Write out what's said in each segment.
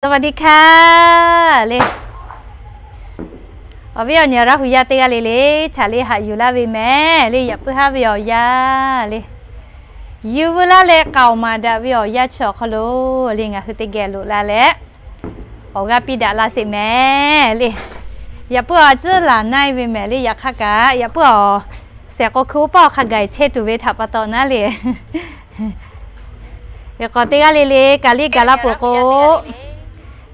สวัสดีค่ะ le. Awˬ viˉ awˬ nyi Laˇ hu yaˇ teˇ g'aˇ le le, chaꞈ le haꞈ yuˬ laˇ ve mehˍ le, yaꞈ puiˉ haˉ ve awˬ yanˇ le. Yuˬ veu laˇ leh k'aoˍ maˍ daꞈ ve awˬ yanˇ chi awˬ hk'aw lo le, ngaˬ hui teˇ geh loꞈ la leh awˬ g'aˇ piˇ daꞈ la sheˍ mehˍ le. Yaꞈ puiˉ a ciˉ laˬ na-e ve mehˍ le. Yaꞈ hk'aˇ kaꞈ yaꞈ puiˉ a, shehˍ k'o hkui oˇ paˆ awˬ hk'a gaˬ chehˇ tuˬ ve htaꞈ pa taw naˉ le, k'awꞈ teˇ g'aˇ le le kaꞈ le gaˬ la peuˬ k'o,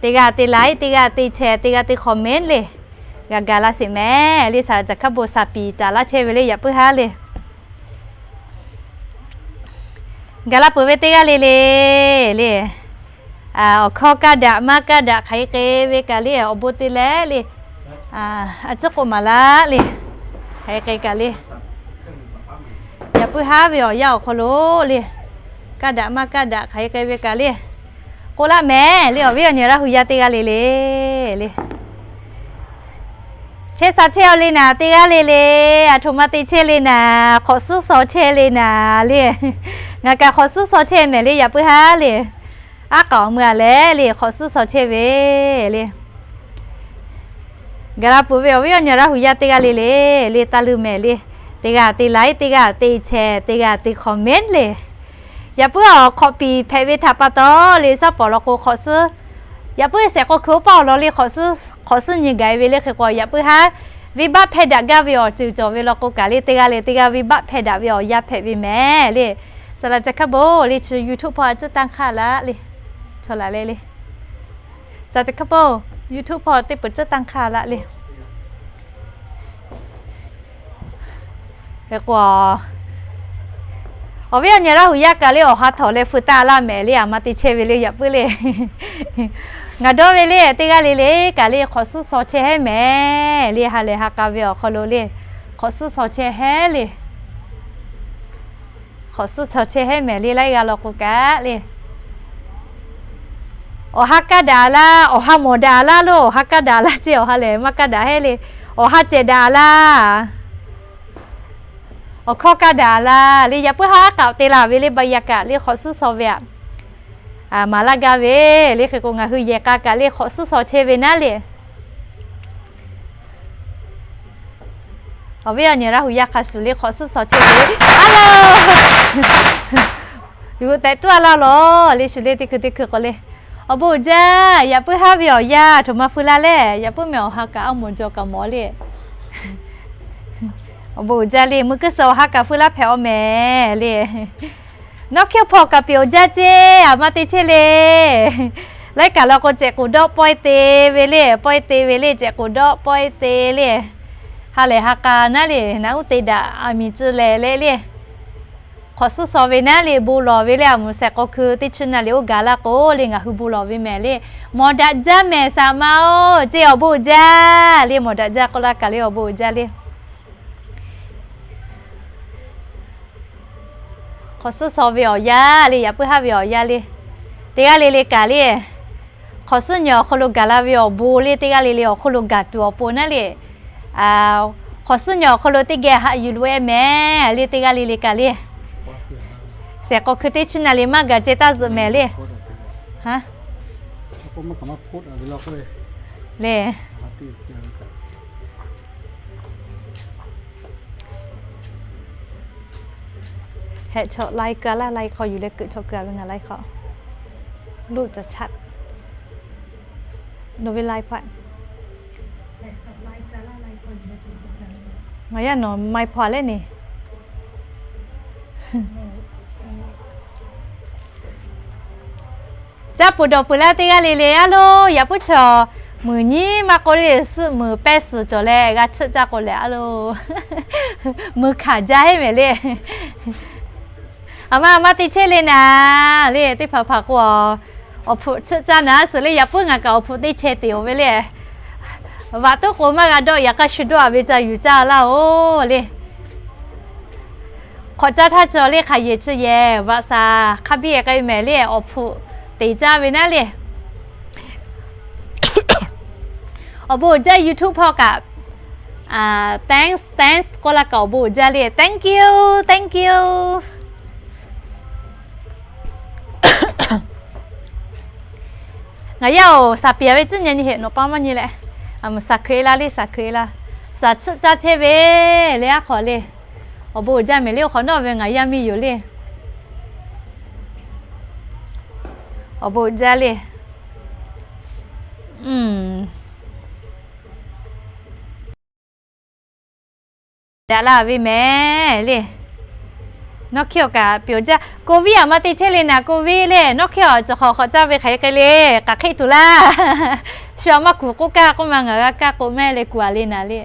teˇ g'aˇ te like, teˇ g'aˇ te share, teˇ g'aˇ te comment le, g'a gaˬ la sheˍ mehˍ le. Saˍ laꞈ caˬ hkaˉ bon saˍ piˍ caˍ laˇ chehˇ ve le, yaꞈ puiˉ haˉ le. Gaˬ la peuˬ ve teˇ g'aˇ le le le, awˬ hkawˇ kaˇ daꞈ maˇ kaˇ daꞈ hk'aˬ hk'e k'ai ve kaꞈ le, awˬ bon te leh le, a ciˉ k'oˆ maˍ laˇ le, hk'aˬ hk'e k'ai kaꞈ le, yaꞈ puiˉ haˉ ve awˬ yanˇ awˬ hk'aw lo le, kaˇ daꞈ maˇ kaˇ daꞈ hk'aˬ hk'e k'ai ve kaꞈ le, k'oˆ laˇ mehˍ le. Awˬ viˉ awˬ nyi Laˇ hu yaˇ teˇ g'aˇ le le le, chehˇ sha chehˇ-aw le naˍ, teˇ g'aˇ le le, aˬ htoꞈ ma te chehˇ le naˍ, hk'awꞈ suhˉ shaw chehˇ le naˍ le. Ngaˬ kaꞈ hk'awꞈ suhˉ shaw chehˇ mehˍ le, yaꞈ puiˉ haˉ le. Aˉ k'aoˍ meuˇ a leh le, hk'awꞈ suhˉ shaw chehˇ ve le. Gaˬ la peuˬ ve awˬ viˉ awˬ nyi Laˇ hu yaˇ teˇ g'aˇ le le, le taˇ leuˇ mehˍ le. Teˇ g'aˇ te like, teˇ g'aˇ te share, teˇ g'aˇ te comment le. Yaꞈ puiˉ awˬ hk'awꞈ piˍ hpehꞈ ve htaꞈ pa taw le, shaˉ pawˍ law k'o hk'awꞈ suhˉ, yaꞈ puiˉ shehˍ k'o hkui oˇ paˆ awˬ lawn le, hk'awꞈ suhˉ nyi gaˬ-e ve le. Hk'e k'o yaꞈ puiˉ haˉ venˇbaˆ hpehˇ daꞈ gaˇ ve awˬ ceuˬ cawˬ ve law k'o kaꞈ le, teˇ g'aˇ le teˇ g'aˇ venˇbaˆ hpehˇ daꞈ ve awˬ yanˇ hpehꞈ ve mehˍ le. Saˍ laꞈ caˬ hkaˉ bon le, chi YouTube hpawˇ a ciˉ tanˇ hk'aˇ laˇ le. Chaw laˬ leh le, caˬ caˬ hkaˉ bon, YouTube hpawˇ teˇ peuˬ ciˉ tanˇ hk'aˇ laˇ le. Hk'e k'o, awˬ viˉ awˬ nyi Laˇ hu yaˇ kaꞈ le, awˬ ha htawnˍ leh feu taˇ laˇ mehˍ le, aˬ ma te chehˇ ve le, yaꞈ puiˉ le. Ngaˬ dawˇ ve le, teˇ g'aˇ le le kaꞈ le, hk'awꞈ suhˉ shaw chehˇ hehˉ mehˍ le. Ha lehˬ ha k'a ve awˬ hk'aw lo le, hk'awꞈ suhˉ shaw chehˇ hehˉ le. Hk'awꞈ suhˉ shaw chehˇ hehˉ mehˍ le, laiˉ g'aˇ law k'o kaꞈ le. Awˬ ha kaˇ daꞈ laˇ, awˬ ha mawˬ daꞈ laˇ lo, awˬ ha kaˇ daꞈ laˇ ce, awˬ ha lehˬ maˇ kaˇ daꞈ hehˉ le. Awˬ ha cehˬ daꞈ laˇ, awˬ hkawˇ kaˇ daꞈ laˇ le, yaꞈ puiˉ haˉ aˉ k'aoˍ te la ve le, ba yaꞈ kaꞈ le hk'awꞈ suhˉ shaw ve aꞈ, maˍ laˇ gaˇ ve le. Hk'e k'o ngaˬ hui yehˬ k'a kaꞈ le hk'awꞈ suhˉ shaw chehˇ ve naˉ le. Awˬ viˉ awˬ nyi Laˇ hu yaˇ hk'a shuˍ le hk'awꞈ suhˉ shaw chehˇ ve a lo, yuˬ tehꞈ tuˉ a laˇ lawˬ le, shuˍ le teˇ hkui teˇ hkui k'o le. Awˬ bon uiˍ jaˇ, yaꞈ puiˉ haˉ ve awˬ yanˇ htoꞈ ma feu laˇ le, yaꞈ puiˉ meh awˬ ha kaꞈ aˉ mawˬ jaw kaꞈ mawˬ le. Awˬ bon uiˍ jaˇ le, meuˇ kuiˉ suhˍ awˬ ha kaꞈ feu laˇ hpehꞈ-aw mehˍ le. Nawˉ hkiˇ hpawˇ kaꞈ peꞈ awˬ jaˇ ce, aˬ ma te chehˇ le. Laiˉ kaꞈ law k'o cehˬ k'oˍ dawˆ pawehˇ te ve le, pawehˇ te ve le, cehˬ k'oˍ dawˆ pawehˇ te le. Ha lehˬ ha k'a naˉ le, naꞈ uˉ te daꞈ aˬ miˍ tcuh lehˬ le le. Hk'awꞈ suhˉ shaw ve naˉ le, bon lawˬ ve le. Aˬ mvuhˬ shehˍ k'o hkui teˇ chi na le oˇ gaˬ laˇ k'o le, ngaˬ hui bon lawˬ ve mehˍ le. Mawˬ daꞈ jaˇ mehˍ saˍ ma-oˬ ce, awˬ bon uiˍ jaˇ le. Mawˬ daꞈ jaˇ k'oˆ laˇ kaꞈ le, awˬ bon uiˍ jaˇ le. Hk'awꞈ suhˉ shaw ve awˬ yanˇ le, yaꞈ puiˉ haˉ ve awˬ yanˇ le. Teˇ g'aˇ le le kaꞈ le, hk'awꞈ suhˉ nyi awˬ hk'aw lo gaˬ la ve awˬ bon le, teˇ g'aˇ le le awˬ hk'aw lo gaˬ tuˬ awˬ pon naˉ le. Hk'awꞈ suhˉ nyi awˬ hk'aw lo teˇ geh haꞈ yuˬ loꞈ-e mehˍ le, teˇ g'aˇ le le kaꞈ le. Shehˍ k'o hkui teˇ chi na le maˇ gaˬ ceh taˇ zuhꞈ mehˍ le. Le. Heh chaw lai keu laˇ, lai hk'aw yuˬ leh keu chaw keu ve ngaˬ lai hk'aw. Loˆ caˬ chaˆ. Nawˬ ve lai hpaˆ. Ngaˬ yaˇ nawˬ mai hpaw leh ne. Caˇ peuˬ dawˬ peuˬ laˇ teˇ g'aˇ le le a lo, yaꞈ puiˉ chaw muiˬ nyiˉ maˇ k'oˆ le, suhˆ muiˬ pehˇ suhˍ cawˬ leh g'a cheuˆ caˇ k'o lehˬ a lo, muiˬ hkanˍ jaˇ heˆ mehˍ le. Aˬ ma aˬ ma te chehˇ le naˍ le, teˇ hpaˍ hpaˍ k'o, awˬ hpfuhꞈ cheuˆ caˇ naˍ suhˍ le, yaꞈ puiˉ ngaˬ kaꞈ awˬ hpfuhꞈ teˇ chehˇ te-oˬ ve le. Vaꞈ toˉ k'o maˇ g'a dawˆ, yaꞈ hk'aˇ shu dawˆ-a ve ca yuˬ caˇ laˇ-oˬ le. Hk'awꞈ caˇ htaˇ cawˬ le, hk'aˬ yehˬ chi yehˬ vaꞈ shaˍ hk'a biˇ k'ai mehˍ le, awˬ hpfuhꞈ teꞈ caˇ ve naˉ le. Awˬ bon uiˍ jaˇ YouTube hpawˇ kaꞈ, thanks, thanks k'oˆ laˇ kaꞈ awˬ bon uiˍ jaˇ le, thank you, thank you. Ngaˬ yaˇ-oˬ, shaˍ piˍ-a ve cuˉ nyi nyi heꞈ nawˬ pa maˇ nyi leh, a muˍ shaˍ hkui-e laˇ le, shaˍ hkui-e laˇ. Shaˍ tsuhˆ caˇ chehˇ ve le, aˉ hk'aw le. Awˬ bon uiˍ jaˇ mehˍ le, awˬ hk'awꞈ nawˉ ve ngaˬ yaˇ miˇ yoˬ le. Awˬ bon uiˍ jaˇ le. Daꞈ la ve mehˍ le. Nawˉ hkiˇ awˬ kaꞈ pyeˍ jaˇ. Covid aꞈ maˇ te chehˇ le naˍ, Covid le. Nawˉ hkiˇ awˬ cawˬ hk'awꞈ hk'awꞈ caˇ ve hk'aˬ hk'e le. K'aˬ hk'e tuˬ laˇ. Shu aꞈ maˇ kuˬ k'oˆ kaˇ k'oˆ ma, ngaˬ g'a kaˇ k'o mehˍ le, kuˬ-a le naˍ le.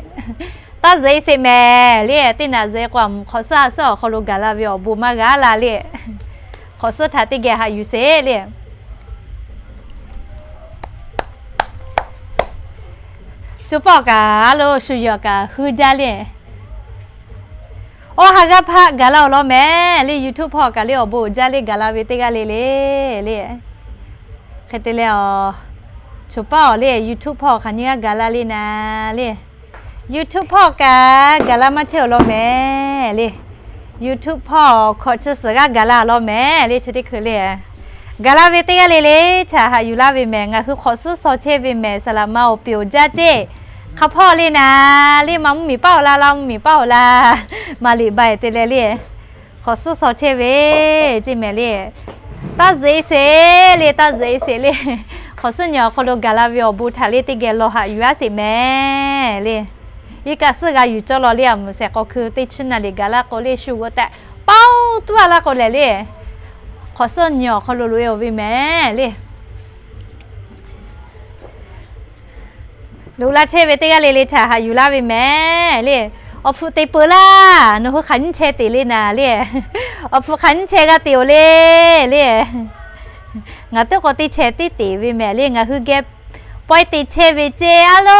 Taˇ zuhꞈ-e sheˍ mehˍ le. Teˇ naꞈ zuhꞈ-e k'o, a muˍ hk'awꞈ suhˉ a suhˉ awˬ hk'aw lo gaˬ la ve awˬ bon maˇ g'a laˇ le. Hk'awꞈ suhˉ htaꞈ teˇ geh haꞈ yuˬ sheˍ le. Coˇ paˆ awˬ kaꞈ a lo shu yawˬ kaꞈ huiˉ jaˇ le. Awˬ ha g'aˇ hpaˆ gaˬ la awˬ lawn mehˍ le. YouTube hpawˇ kaꞈ le awˬ bon uiˍ jaˇ le, gaˬ la ve teˇ g'aˇ le le le. Hk'e te leh, coˇ paˆ awˬ le YouTube hpawˇ hk'aˬ nyi g'aˇ gaˬ la le naˍ le. YouTube hpawˇ kaꞈ gaˬ la maˇ chehˇ awˬ lawn mehˍ le. YouTube hpawˇ hkawꞈ chi suhˍ g'aˇ gaˬ la awˬ lawn mehˍ le, chi teˇ hkui le. Gaˬ la ve teˇ g'aˇ le le htaꞈ haꞈ yuˬ laˇ ve mehˍ. Ngaˬ hui hk'awꞈ suhˉ shaw chehˇ ve mehˍ. Saˍ laꞈ ma awˬ pyeˍ awˬ jaˇ ceˇ. Hk'a hpawˇ le naˍ le, maˇ mvuhˇ miˬ paˆ awˬ la, la mvuhˇ miˬ paˆ awˬ la, maˇ liꞈ ba-e te leh le. Hk'awꞈ suhˉ shaw chehˇ ve ceˇ mehˍ le. Taˇ zuhꞈ-e sheˍ le, taˇ zuhꞈ-e sheˍ le. Hk'awꞈ suhˉ nyi awˬ hk'aw lo gaˬ la ve awˬ bon htaꞈ le teˇ geh law haꞈ yuˬ-a sheˍ mehˍ le. Iˉ kaˆ suhˉ g'a yuˬ cawˇ law le, a muˍ shehˍ k'aw hkui teˇ chi naˍ liꞈ gaˬ laˇ k'o le, shu g'aw tehꞈ paoˇ tuˉ-a laˇ k'o lehˬ le. Hk'awꞈ suhˉ nyi awˬ hk'aw lo loꞈ-e-oˬ ve mehˍ le. Loꞈ la chehˇ ve teˇ g'aˇ le le htaꞈ haꞈ yuˬ laˇ ve mehˍ le. Awˬ hpfuhꞈ te peu laˇ, nawˬ hui hk'aˬ nyiˇ chehˇ te le naˍ le. Awˬ hpfuhꞈ hk'aˬ nyiˇ chehˇ g'aˇ te-oˬ le le. Ngaˬ teˇ k'o teˇ chehˇ teˇ te ve mehˍ le. Ngaˬ hui geh pawehˇ te chehˇ ve ceˇ a lo.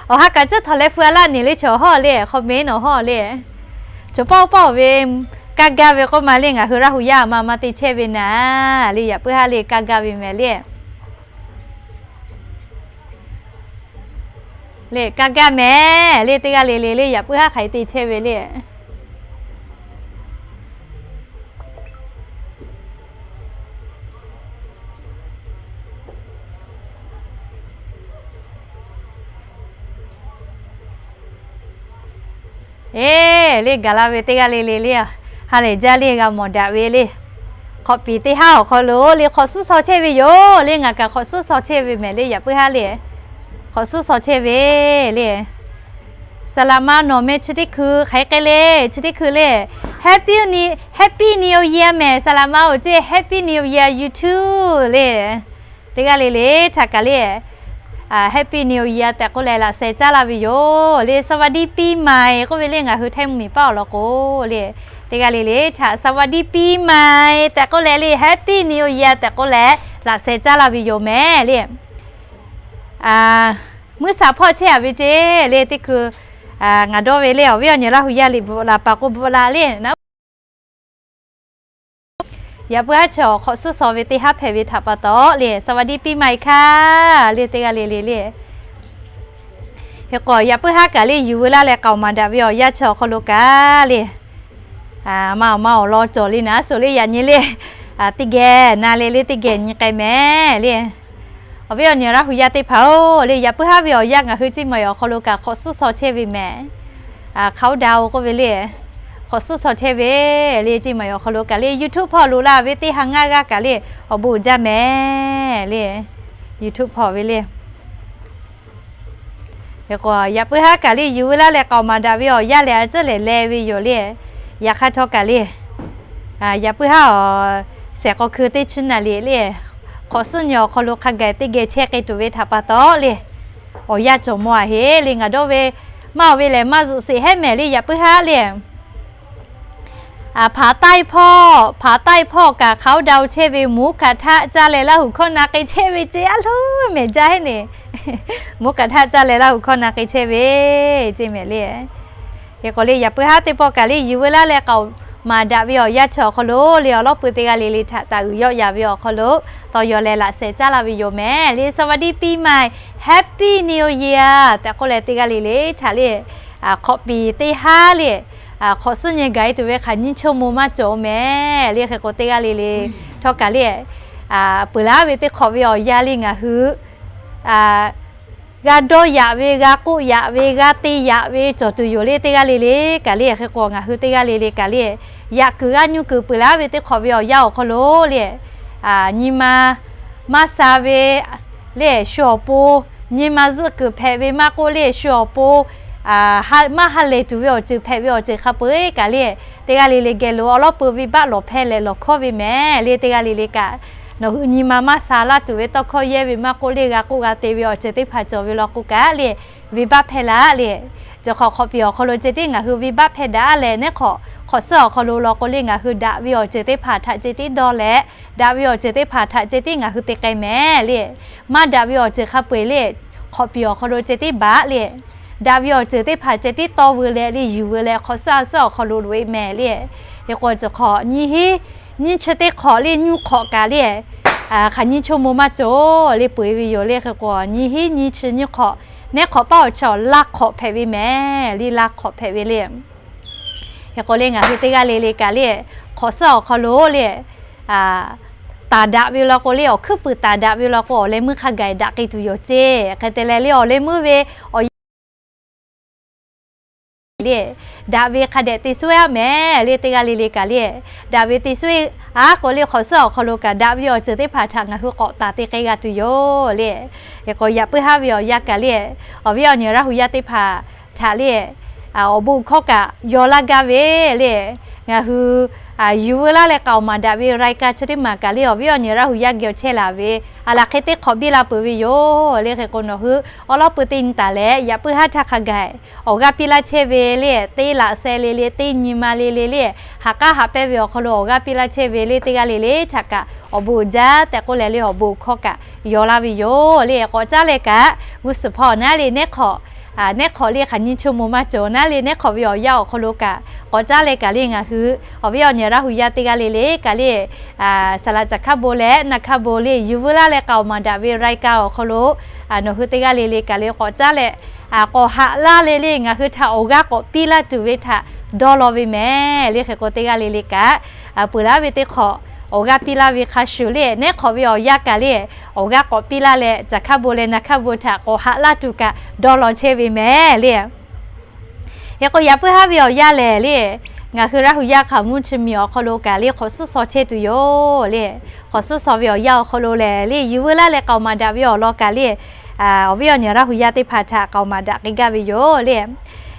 Awˬ ha kaꞈ cuˉ htawnˍ leh pu-a laˇ neˬ le, chaw hawˇ le, hk'aw mehˍ nawˬ hawˇ le. Chaw paˆ paˆ-oˬ ve, kaˇ gaˇ ve k'oˆ ma le, ngaˬ hui Laˇ hu yaˇ ma ma te chehˇ ve naˍ le, yaꞈ puiˉ haˉ le kaˇ gaˇ ve mehˍ le. Le kaˇ gaˇ mehˍ le, teˇ g'aˇ le le le, yaꞈ puiˉ haˉ hk'aˬ hk'e te chehˇ ve le. Eˬ, le gaˬ la ve teˇ g'aˇ le le le, ha lehˬ jaˇ le g'a mawˬ daꞈ ve le. Hk'awꞈ piˍ teˇ haˉ awˬ hk'aw lo le hk'awꞈ suhˉ shaw chehˇ ve yoˬ le, ngaˬ kaꞈ hk'awꞈ suhˉ shaw chehˇ ve mehˍ le, yaꞈ puiˉ haˉ le. Hk'awꞈ suhˉ shaw chehˇ ve le. Saˍ laꞈ ma nawˬ meh chi teˇ hkui hk'aˬ hk'e le, chi teˇ hkui le. Happy New, Happy New Year mehˍ, saˍ laꞈ ma-oˬ ceˇ, Happy New Year YouTube le. Teˇ g'aˇ le le htaꞈ kaꞈ le, Happy New Year tehꞈ k'oˆ leh laꞈ sheh caˉ laˇ ve yoˬ le. สวัสดีปีใหม่ k'oˆ ve le, ngaˬ hui Htaiˇ mvuhˇmiˬ paˆ awˬ lawn k'o le, teˇ g'aˇ le le htaꞈ สวัสดีปีใหม่ tehꞈ k'oˆ leh le, Happy New Year tehꞈ k'oˆ leh laꞈ sheh caˉ laˇ ve yoˬ mehˍ le. Mvuhˇ shaˍ hpawˇ chehˇ-a ve ceˇ le, teˇ hkui ngaˬ dawˇ ve le, awˬ viˉ awˬ nyi Laˇ hu yaˇ liꞈ bvuhꞈ la paˍ k'o bvuhꞈ la le naˉ. Yaꞈ puiˉ haˉ chi awˬ hk'awꞈ suhˉ shaw ve teˇ haˉ hpehꞈ ve htaꞈ pa taw le, สวัสดีปีใหม่ค่ะ le teˇ g'aˇ le le le. Hk'e k'o yaꞈ puiˉ haˉ kaꞈ le yuˬ veu laˇ leh k'aoˍ maˍ daꞈ ve awˬ yanˇ chi awˬ hk'aw lo kaꞈ le, ma awˬ ma awˬ lawn cawˬ le naˉ, suh le yaꞈ nyi le, teˇ geh na leh le teˇ geh nyi k'ai mehˍ le. Awˬ viˉ awˬ nyi Laˇ hu yaˇ teˇ hpaˍ-oˬ le, yaꞈ puiˉ haˉ ve awˬ yanˇ ngaˬ hui ceˇ maˬ awˬ hk'aw lo kaꞈ hk'awꞈ suhˉ shaw chehˇ ve mehˍ. Countdown k'oˆ ve le, hk'awꞈ suhˉ shaw chehˇ ve le, ceˇ maˬ awˬ hk'aw lo kaꞈ le YouTube hpawˇ loꞈ la ve teˇ ha ngaˇ g'aˇ kaꞈ le, awˬ bon uiˍ jaˇ mehˍ le. YouTube hpawˇ ve le. Hk'e k'o yaꞈ puiˉ haˉ kaꞈ le yuˬ veu laˇ leh k'aoˍ maˍ daꞈ ve awˬ yanˇ lehˬ a cuˉ lehˬ leh ve yoˬ le. Yaꞈ hk'aˇ htawˇ kaꞈ le, yaꞈ puiˉ haˉ awˬ shehˍ k'aw hkui teˇ chi naˍ liꞈ le, hk'awꞈ suhˉ nyi awˬ hk'aw lo hk'a gaˬ teˇ geh chehˇ k'ai tuˬ ve htaꞈ pa taw le, awˬ yanˇ cawˬ mawˇ-a heˆ le. Ngaˬ dawˇ ve maˇ awˬ ve lehˬ maˇ zuhꞈ sheˍ hehˉ mehˍ le, yaꞈ puiˉ haˉ le. Hpaˍ taiˇ hpawˇ, hpaˍ taiˇ hpawˇ kaꞈ countdown chehˇ ve, หมูกระทะ caˇ leh Laˇ huˍ hkawˇ na k'ai chehˇ ve ceˇ a loˬ mehˍ jaˇ heˆ neˬ. หมูกระทะ caˇ leh Laˇ huˍ hkawˇ na k'ai chehˇ ve ceˇ mehˍ le. Hk'e k'o le yaꞈ puiˉ haˉ teˇ pawˆ kaꞈ le yuˬ veu laˇ leh k'aoˍ maˍ daꞈ ve awˬ yanˇ chi awˬ hk'aw lo le awˬ lawˉ pui teˇ g'aˇ le le htaꞈ taˍ uiˍ yawˆ yaˍ ve awˬ hk'aw lo tawˇ yaw leh laꞈ sheh caˉ laˇ ve yoˬ mehˍ le. สวัสดีปีใหม่ Happy New Year tehꞈ k'oˆ leh teˇ g'aˇ le le htaꞈ le hk'awꞈ piˍ teˇ haˉ le, hk'awꞈ suhˉ nyi gaˬ-e tuˬ ve hk'aˬ nyiˇ chawˇ mo maˇ cawˬ mehˍ le. Hk'e k'o teˇ g'aˇ le le htawˇ kaꞈ le, Peuˬ laˇ ve teˇ hk'awꞈ ve awˬ yanˇ le ngaˬ hui g'a dawˇ yaꞈ ve, g'a k'oˆ yaꞈ ve, g'a te yaꞈ ve cawˬ tuˬ yoˬ le. Teˇ g'aˇ le le kaꞈ le, hk'e k'o ngaˬ hui teˇ g'aˇ le le kaꞈ le, yaꞈ kuiˬ g'aˇ nyuˇ kuiˬ peuˬ laˇ ve teˇ hk'awꞈ ve awˬ yanˇ awˬ hk'aw lo le, nyi ma maˇ sha ve le shu awˬ pon, nyi ma zuhˆ kuiˬ hpehꞈ ve maˇ k'oˆ le shu awˬ pon maˇ ha lehˬ tuˬ ve awˬ ceuˬ hpehꞈ ve awˬ ceuˬ hk'a peu-eˬ kaꞈ le, teˇ g'aˇ le le geh lo awˬ lawn peu venˇbaˆ lawˬ hpehˇ leh lawˬ hkawˉ ve mehˍ le. Teˇ g'aˇ le le kaꞈ nawˬ hui nyi ma maˇ sha laˇ tuˬ ve tawˇ hkawˇ yehˇ ve maˇ k'oˆ le, g'a k'oˆ g'a te ve awˬ ceuˬ teˇ hpaˍ cawˬ ve law k'o kaꞈ le, venˇbaˆ hpehˇ laˇ le. Cawˬ hk'awꞈ hk'awꞈ piˍ awˬ hk'aw lo ceh tiˉ ngaˬ hui venˇbaˆ hpehˇ daꞈ leh, neˉ hk'awꞈ hk'awꞈ suhˉ awˬ hk'aw lo law k'o le, ngaˬ hui daꞈ ve awˬ ceuˬ teˇ hpaˍ htaꞈ ceh tiˉ dawˇ leh, daꞈ ve awˬ ceuˬ teˇ hpaˍ htaꞈ ceh tiˉ ngaˬ hui te k'ai mehˍ le. Maˇ daꞈ ve awˬ ceuˬ hk'a peu-eˬ le, hk'awꞈ piˍ awˬ hk'aw lo ceh tiˉ baˬ le. Daꞈ ve awˬ ceuˬ teˇ hpaˍ ceh tiˉ tawˇ veu leh le, yuˬ veu leh hk'awꞈ suhˉ a suhˉ awˬ hk'aw lo loꞈ-e mehˍ le. Hk'e k'o cawˬ hk'awꞈ nyiˇ hinˉ nyiˇ chi teˇ hk'awꞈ le, nyiˇ hk'awꞈ kaꞈ le, hk'aˬ nyiˇ chaw mo maˇ cawˬ le peuˬ-e ve yoˬ le. Hk'e k'o nyiˇ hinˉ nyiˇ chi nyiˇ hk'awꞈ, neˉ hk'awꞈ paˉ awˬ chi awˬ laˇ hk'awꞈ hpehꞈ ve mehˍ le, laˇ hk'awꞈ hpehꞈ ve le. Hk'e k'o le ngaˬ hui teˇ g'aˇ le le kaꞈ le, hk'awꞈ suhˉ awˬ hk'aw lo le, taˍ daꞈ ve law k'o le, awˬ hkuiˉ puiˍ taˍ daꞈ ve law k'o, awˬ leh meuˇ hk'a gaˬ daꞈ k'ai tuˬ yoˬ ceˇ. Hk'e te leh le awˬ leh meuˇ ve awˬ yanˇ le, daꞈ ve hk'a dehꞈ te suhˉ-a mehˍ le. Teˇ g'aˇ le le kaꞈ le, daꞈ ve te suhˉ-a k'o le, hk'awꞈ suhˉ awˬ hk'aw lo kaꞈ daꞈ ve awˬ ceuˬ teˇ hpaˍ htaꞈ ngaˬ hui k'awꞈ taˍ te k'ai g'a tuˬ yoˬ le. Hk'e k'o yaꞈ puiˉ haˉ ve awˬ yanˇ kaꞈ le, awˬ viˉ awˬ nyi Laˇ hu yaˇ teˇ hpaˍ htaꞈ le awˬ bon hkawˇ kaꞈ yaw laˇ gaˇ ve le. Ngaˬ hui yuˬ veu laˇ leh k'aoˍ maˍ daꞈ ve รายการ chi teˇ maˬ kaꞈ le, awˬ viˉ awˬ nyi Laˇ hu yaˇ geh awˬ chehˇ laˬ ve, a laˬ hk'e teˇ hk'awꞈ biˇ la peuˬ ve yoˬ le. Hk'e k'o nawˬ hui awˉ lawˉ peu teˇ nyi taˍ leh, yaꞈ puiˉ haˉ htaˇ hk'a gaˬ awˬ g'aˇ piˇ laˇ chehˇ ve le, teˇ laꞈ sheh le le, teˇ nyi ma le le le, ha k'aˉ haꞈ pehnˇ ve awˬ hk'aw lo awˬ g'aˇ piˇ laˇ chehˇ ve le, teˇ g'aˇ le le htaꞈ kaꞈ awˬ bon uiˍ jaˇ tehꞈ k'oˆ leh le, awˬ bon hkawˇ kaꞈ yaw laˇ ve yoˬ le. K'awꞈ caˉ leh kaꞈ g'uˇ suhˍ hpawˇ naˉ le neˉ hk'awꞈ, neˉ hk'awꞈ le hk'aˬ nyiˇ chaw mo maˇ cawˬ naˉ le, neˉ hk'awꞈ ve awˬ yanˇ awˬ hk'aw lo kaꞈ k'awꞈ caˉ leh kaꞈ le ngaˬ hui awˬ viˉ awˬ nyi Laˇ hu yaˇ teˇ g'aˇ le le kaꞈ le, saˍ laꞈ caˬ hk'aˇ bon leh naˬ hk'aˇ bon le yuˬ veu laˇ leh k'aoˍ maˍ daꞈ ve รายการ awˬ hk'aw lo nawˬ hui teˇ g'aˇ le le kaꞈ le k'awꞈ caˉ leh k'awꞈ haꞈ laˇ le le ngaˬ hui htaꞈ awˬ g'aˇ k'awꞈ piˇ laˇ tuˬ ve htaꞈ dawˇ law ve mehˍ le. Hk'e k'o teˇ g'aˇ le le kaꞈ peuˬ laˇ ve teˇ hk'awꞈ awˬ g'aˇ piˇ laˇ ve hk'a shuˍ le, neˉ hk'awꞈ ve awˬ yanˇ kaꞈ le awˬ g'aˇ k'awꞈ piˇ laˇ leh caˬ hk'aˇ bon leh naˬ hk'aˇ bon htaꞈ k'awꞈ haꞈ laˇ tuˬ kaꞈ dawˇ law chehˇ ve mehˍ le. Hk'e k'o yaꞈ puiˉ haˉ ve awˬ yanˇ lehˬ le, ngaˬ hui Laˇ hu yaˇ hk'aˬ mvuhˇ chi miˬ awˬ hk'aw lo kaꞈ le k'awꞈ suhˉ shaw chehˇ tuˬ yoˬ le. K'awꞈ suhˉ shaw ve awˬ yanˇ awˬ hk'aw lo lehˬ le, yuˬ veu laˇ leh k'aoˍ maˍ daꞈ ve awˬ lawn kaꞈ le, awˬ viˉ awˬ nyi Laˇ hu yaˇ teˇ hpaˍ htaꞈ k'aoˍ maˍ daꞈ k'ai gaˇ ve yoˬ le.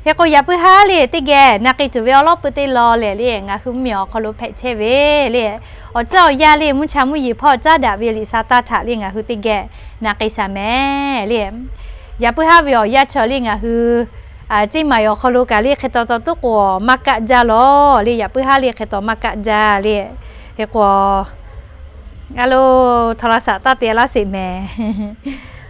Hk'e k'o yaꞈ puiˉ haˉ le teˇ geh na k'ai tuˬ ve awˉ lawˉ peu teˇ law lehˬ le, ngaˬ hui mvuhˇ miˬ awˬ hk'aw lo hpehꞈ chehˇ ve le, awˬ ceuˬ awˬ yanˇ le mvuhˇ cha mvuhˇ yeˬ hpawˇ caˉ daꞈ ve liꞈ sa taˇ htaꞈ le ngaˬ hui teˇ geh na k'ai shaˍ mehˍ le. Yaꞈ puiˉ haˉ ve awˬ yanˇ chaw le ngaˬ hui ceˇ maˍ awˬ hk'aw lo kaꞈ le hk'e taw taw tuˉ k'o maˇ kaˆ jaˇ lawˬ le. Yaꞈ puiˉ haˉ le hk'e taw maˇ kaˆ jaˇ le. Hk'e k'o a lo โทรศัพท์ taˇ te laˇ sheˍ mehˍ.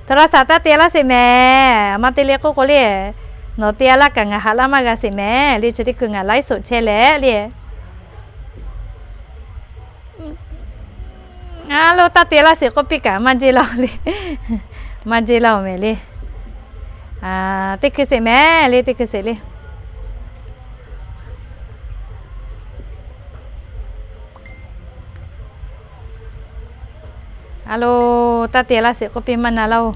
โทรศัพท์ taˇ te laˇ sheˍ mehˍ. Maˇ te le k'oˆ k'o le, nawˬ te laˇ kaꞈ ngaˬ haꞈ laˇ maˇ g'a sheˍ mehˍ le. Chi teˇ hkui ngaˬ ไลฟ์สด chehˇ leh le a lo taˇ te laˇ sheˍ k'oˆ piˇ kaꞈ maˇ jeˇ laˇ le. Maˇ jeˇ laˇ mehˍ le. Teˇ hkui sheˍ mehˍ le, teˇ hkui sheˍ le. A lo taˇ te laˇ sheˍ k'oˆ piˇ maˇ na laˇ-oˬ.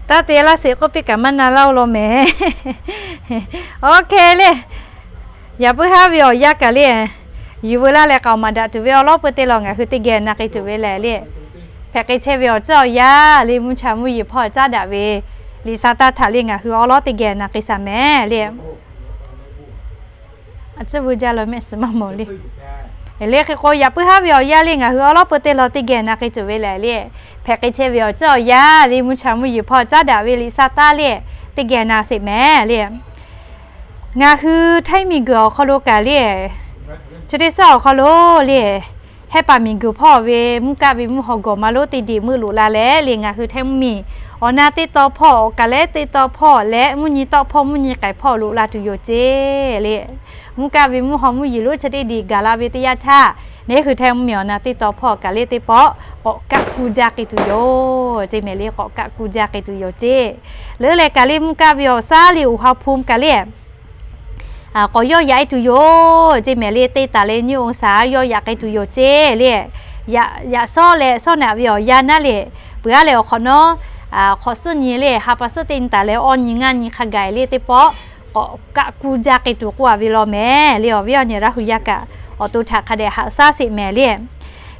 Taˇ te laˇ sheˍ k'oˆ piˇ kaꞈ maˇ na laˇ-oˬ law mehˍ. Oˇ hk'e le, yaꞈ puiˉ haˉ ve awˬ yanˇ kaꞈ le, yuˬ veu laˇ leh k'aoˍ maˍ daꞈ tuˬ ve awˉ lawˉ peu teˇ law ngaˬ hui teˇ geh na k'ai tuˬ ve lehˬ le, hpehꞈ k'ai chehˇ ve awˬ ceuˬ awˬ yanˇ le mvuhˇ cha mvuhˇ yeˬ hpawˇ caˉ daꞈ ve liꞈ sa taˇ htaꞈ le ngaˬ hui awˉ lawˉ teˇ geh na k'ai shaˍ mehˍ le. A ciˉ veu jaˇ law mehˆ suhˍ maˇ mawˬ le. Le hk'e k'o yaꞈ puiˉ haˉ ve awˬ yanˇ le ngaˬ hui awˉ lawˉ peu teˇ law teˇ geh na k'ai tuˬ ve lehˬ le, hpehꞈ k'ai chehˇ ve awˬ ceuˬ awˬ yanˇ le mvuhˇ cha mvuhˇ yeˬ hpawˇ caˉ daꞈ ve liꞈ sa taˇ le teˇ geh na sheˍ mehˍ le. Ngaˬ hui htaiˇ miˬ guiˬ awˬ hk'aw lo kaꞈ le, chi teˇ suhˉ awˬ hk'aw lo le, hehˉ paˍ miˬ guiˬ hpawˇ ve mvuhˇ kaˆ ve mvuhˇ haw gawˬ ma lonˉ teˇ diˬ meuˆ loꞈ la leh le ngaˬ hui htaiˇ mvuhˇ miˬ awˬ na teˇ taw hpawˇ awˬ kaˍ lehˉ teˇ taw hpawˇ leh mvuhˇ nyi tawˆ hpawˇ mvuhˇ nyi k'ai hpawˇ loꞈ la tuˬ yoˬ ceˇ le. Mvuhˇ kaˆ ve mvuhˇ haw mvuhˇ yeˬ lonˉ chi teˇ diˬ gaˬ la ve teˇ yanˇ htaˇ, neˉ hui htaiˇ mvuhˇ miˬ awˬ na teˇ taw hpawˇ awˬ kaˍ lehˉ teˇ pawˆ k'awꞈ kaˆ kuˇ jaˇ k'ai tuˬ yoˬ ceˇ mehˍ le. K'awꞈ kaˆ kuˇ jaˇ k'ai tuˬ yoˬ ceˇ. Leuˉ leh kaꞈ le mvuhˇ kaˆ ve awˬ shaˉ le อุณหภูมิ kaꞈ le k'awꞈ yawˇ yaꞈ e tuˬ yoˬ ceˇ mehˍ le. Teˇ taˍ leh nyiˇ องศา yawˇ yaꞈ k'ai tuˬ yoˬ ceˇ le. Yaꞈ shawˉ leh shawˉ naꞈ ve awˬ yanˇ naˉ le, peuˬ aˉ leh awˬ hk'awꞈ nawˉ hk'awꞈ suhˉ nyi le, ha pa suhˉ teˇ nyi taˍ leh awˇ nyi ngaˇ nyi hk'a gaˬ le teˇ pawˆ k'awꞈ kaˆ kuˇ jaˇ k'ai tuˬ k'oˆ a ve law mehˍ le. Awˬ viˉ awˬ nyi Laˇ hu yaˇ kaꞈ awˬ to htaꞈ hk'a dehꞈ haꞈ shaˉ sheˍ mehˍ le.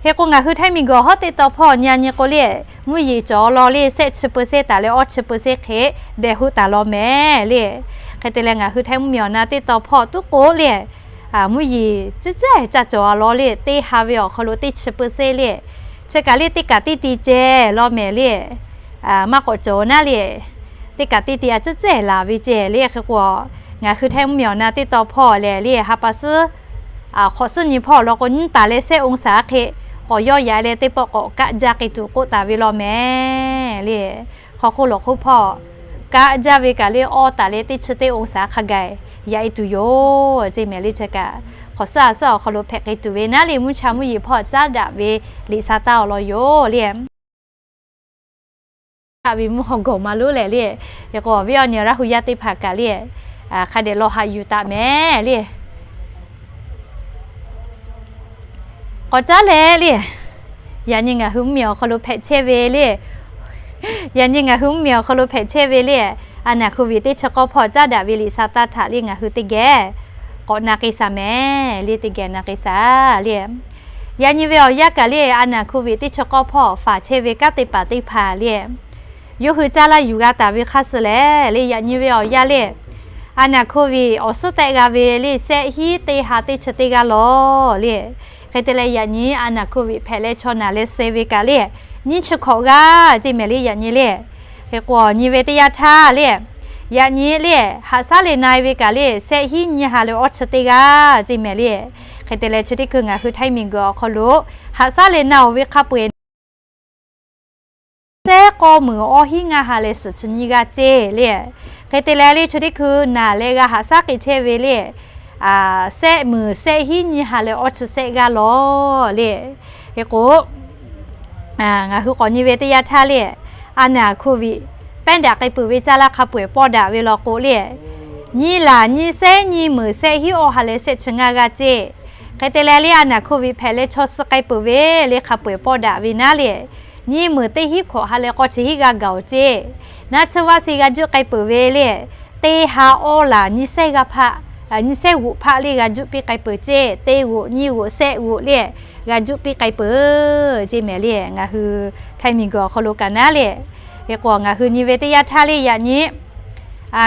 Hk'e k'o ngaˬ hui Htaiˇ miˬguiˬ hawˉ teˇ taw hpawˇ nyi a nyi k'o le, mvuhˇ yeˬ cawˬ law le shehˆ chi เปอร์เซ็นต์ taˍ leh awˇ chi เปอร์เซ็นต์ hk'e dehꞈ hoˆ taˍ law mehˍ le. Hk'e te leh ngaˬ hui Htaiˇ mvuhˇmiˬ awˬ na teˇ taw hpawˇ tuˉ k'o le, mvuhˇ yeˬ cehˇ cehˇ caˇ cawˬ a law le teˇ ha ve awˬ hk'aw lo teˇ chi เปอร์เซ็นต์ le, chi kaꞈ le teˇ kaꞈ teˇ ti ceh law mehˍ le. Maˇ k'awꞈ cawˬ naˉ le, teˇ kaꞈ teˇ ti a cehˇ cehˇ laˬ ve ceh le. Hk'e k'o ngaˬ hui Htaiˇ mvuhˇmiˬ awˬ na teˇ taw hpawˇ lehˬ le, ha pa suhˉ hk'awꞈ suhˉ nyi hpawˇ law k'o nyiˇ taˍ leh shehˆ องศา hk'e k'awꞈ yawˇ yaꞈ leh teˇ pawˆ k'awꞈ kaˆ jaˇ k'ai tuˬ k'oˆ taˍ ve law mehˍ le. Hk'aw hk'oˆ lawˬ hk'oˆ hpawˇ kaˆ jaˇ ve kaꞈ le awˇ taˍ leh teˇ chi teˇ องศา hk'a gaˬ yaꞈ e tuˬ yoˬ ceˇ mehˍ le. Chi kaꞈ hk'awꞈ suhˉ a suhˉ awˬ hk'aw lo hpehꞈ k'ai tuˬ ve naˉ le, mvuhˇ cha mvuhˇ yeˬ hpawˇ caˉ daꞈ ve liꞈ sha taˇ awˬ lawn yoˬ le. Haꞈ ve mvuhˇ haw gawˬ ma lonˉ lehˬ le. Hk'e k'o awˬ viˉ awˬ nyi Laˇ hu yaˇ teˇ hpaˍ kaꞈ le, hk'a dehꞈ lawˬ haꞈ yuˬ taˍ mehˍ le. K'awꞈ caˉ leh le, yaꞈ nyi ngaˬ hui mvuhˇmiˬ awˬ hk'aw lo hpehꞈ chehˇ ve le, yaꞈ nyi ngaˬ hui mvuhˇmiˬ awˬ hk'aw lo hpehꞈ chehˇ ve le, a naˬ โควิด teˇ chi k'awˇ hpawˇ caˉ daꞈ ve liꞈ sha taˇ htaꞈ le ngaˬ hui teˇ geh k'awꞈ na k'ai shaˍ mehˍ le, teˇ geh na k'ai shaˍ le. Yaꞈ nyi ve awˬ yanˇ kaꞈ le a naˬ โควิด teˇ chi k'awˇ hpawˇ faˍ chehˇ ve kanˉ te paˍ teˇ hpaˍ le, yawˇ hui caˇ laˇ yuˬ g'a taˍ ve hk'aˇ suh lehˬ le, yaꞈ nyi ve awˬ yanˇ le, a naˬ โควิด awˬ suhˉ tehˆ g'a ve le shehˆ hinˉ teˇ ha teˇ chi teˇ g'aˇ law le. Hk'e te leh yaꞈ nyi a naˬ โควิด hpehꞈ leh chaw naˬ leh suh ve kaꞈ le, nyiˇ chi hkawꞈ g'aˇ ceˇ mehˍ le yaꞈ nyi le. Hk'e k'o nyi ve teˇ yanˇ htaˇ le, yaꞈ nyi le haꞈ shaˉ leh na e ve kaꞈ le shehˆ hinˉ nyiˇ ha leh awˇ chi teˇ g'aˇ ceˇ mehˍ le. Hk'e te leh chi teˇ hkui ngaˬ hui Htaiˇ miˬguiˬ awˬ hk'aw lo haꞈ shaˉ leh na oˬ ve hk'a peu-eˬ shehˆ k'awˇ meunˍ awˇ hinˉ ngaˇ ha leh suhˍ chi nyiˇ g'aˇ ceˇ le. Hk'e te leh le chi teˇ hkui naˬ leh g'a haꞈ shaˉ k'ai chehˇ ve le, shehˆ meunˍ shehˆ hinˉ nyiˇ ha leh awˇ chi shehˆ g'aˇ law le. Hk'e k'o ngaˬ hui k'awꞈ nyi ve teˇ yanˇ htaˇ le, a naˬ โควิด pehˉ daꞈ k'ai peuˬ ve caˇ laˇ hk'a peu-eˬ pawˆ daꞈ ve law k'o le, nyiˇ laˬ nyiˇ shehˆ nyiˇ meunˍ shehˆ hinˉ awˇ ha leh shehˆ chi ngaˇ g'aˇ ceˇ. Hk'e te leh le a naˬ โควิด hpehꞈ leh chaw suh k'ai peuˬ ve le hk'a peu-eˬ pawˆ daꞈ ve naˉ le, nyiˇ meunˍ teˇ hinˉ hkawꞈ ha leh k'awˇ chi hinˉ g'aˇ gaˬ oˬ ceˇ. Naˉ tsuhˇ vaˇ shi g'a juˆ k'ai peuˬ ve le, teˇ ha awˇ laˬ nyiˇ shehˆ g'aˇ hpaˆ, nyiˇ shehˆ g'oꞈ hpaˆ le g'a juˆ piˇ k'ai peuˬ ceˇ. Teˇ g'oꞈ nyiˇ g'oꞈ shehˆ g'oꞈ le g'a juˆ piˇ k'ai peuˬ ceˇ mehˍ le. Ngaˬ hui Htaiˇ miˬguiˬ awˬ hk'aw lo kaꞈ naˉ le, hk'e k'o ngaˬ hui nyi ve teˇ yanˇ htaˇ le yaꞈ nyi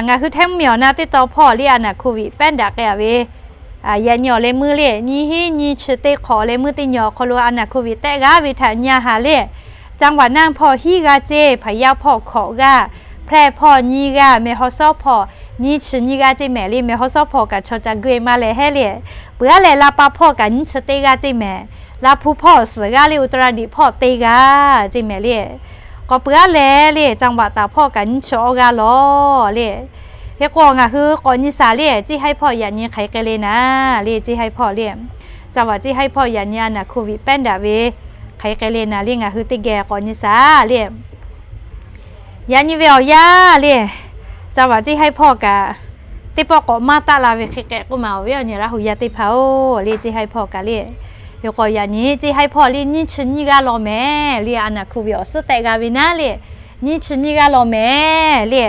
ngaˬ hui Htaiˇ mvuhˇmiˬ awˬ na teˇ taw hpawˇ le a naˬ โควิด pehˉ daꞈ k'ai a ve yaꞈ nyi awˬ leh meuˇ le nyiˇ hinˉ nyiˇ chi teˇ hk'awꞈ awˬ leh meuˇ teˇ nyi awˬ hk'aw lo a naˬ โควิด tehˆ g'aˇ ve htaꞈ nyi a haˍ le, จังหวัด naˆ hpawˇ hiˉ g'aˇ ceˇ, พะเยา hpawˇ hkawꞈ g'aˇ, แพร่ hpawˇ nyiˇ g'aˇ, แม่ฮ่องสอน hpawˇ nyiˇ chi nyiˇ g'aˇ ceˇ mehˍ le. แม่ฮ่องสอน hpawˇ kaꞈ chaw ca geuˆ e maˇ leh hehˉ le. Peuˬ aˉ lehˬ ลำปาง hpawˇ kaꞈ nyiˇ chi teˇ g'aˇ ceˇ mehˍ. ลำพูน hpawˇ suhˍ g'aˇ le, อุตรดิตถ์ hpawˇ teˇ g'aˇ ceˇ mehˍ le. K'awꞈ peuˬ aˉ lehˬ le จังหวัดตาก hpawˇ kaꞈ nyiˇ chi awˇ g'aˇ law le. Hk'e k'o ngaˬ hui k'awꞈ nyi shaˍ le, ceˇ haiˉ hpawˇ yaꞈ nyi hk'aˬ hk'e k'ai le naˉ le, ceˇ haiˉ hpawˇ le, จังหวัด ceˇ haiˉ hpawˇ yaꞈ nyi a naˬ โควิด pehˉ daꞈ ve hk'aˬ hk'e k'ai le naˉ le ngaˬ hui teˇ geh k'awꞈ nyi shaˍ le. Yaꞈ nyi ve awˬ yanˇ le, จังหวัด ceˇ haiˉ hpawˇ kaꞈ teˇ pawˆ k'awꞈ maˇ taˆ la ve hk'e k'ehꞈ k'oˆ ma awˬ viˉ awˬ nyi Laˇ hu yaˇ teˇ hpaˍ-oˬ le, ceˇ haiˉ hpawˇ kaꞈ le. Hk'e k'o yaꞈ nyi ceˇ haiˉ hpawˇ le nyiˇ chi nyiˇ g'aˇ law mehˍ le, a naˬ โควิด awˬ suhˉ tehˆ g'a ve naˉ le, nyiˇ chi nyiˇ g'aˇ law mehˍ le.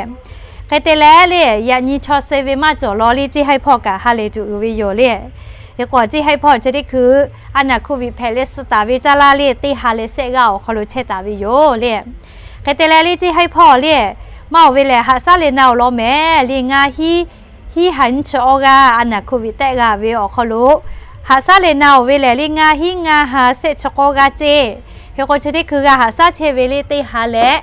Hk'e te leh le yaꞈ nyi chaw suh ve maˇ cawˬ law le, ceˇ haiˉ hpawˇ kaꞈ ha lehˬ tuˬ uiˍ ve yoˬ le. Hk'e k'o ceˇ haiˉ hpawˇ chi teˇ hkui a naˬ โควิด hpehꞈ leh suh taˍ ve caˇ laˇ le teˇ ha leh shehˆ g'aˇ awˬ hk'aw lo chehˇ taˍ ve yoˬ le. Hk'e te leh le ceˇ haiˉ hpawˇ le maˇ oˬ ve lehˬ haꞈ shaˉ leh na oˬ law mehˍ le ngaˇ hinˉ, hinˉ ha nyiˇ chi awˇ g'aˇ a naˬ โควิด tehˆ g'a ve awˬ hk'aw lo haꞈ shaˉ leh na oˬ ve lehˬ le ngaˇ hinˉ ngaˇ ha shehˆ chi k'awˇ g'aˇ ceˇ. Hk'e k'o chi teˇ hkui g'a haꞈ shaˉ chehˇ ve le teˇ ha leh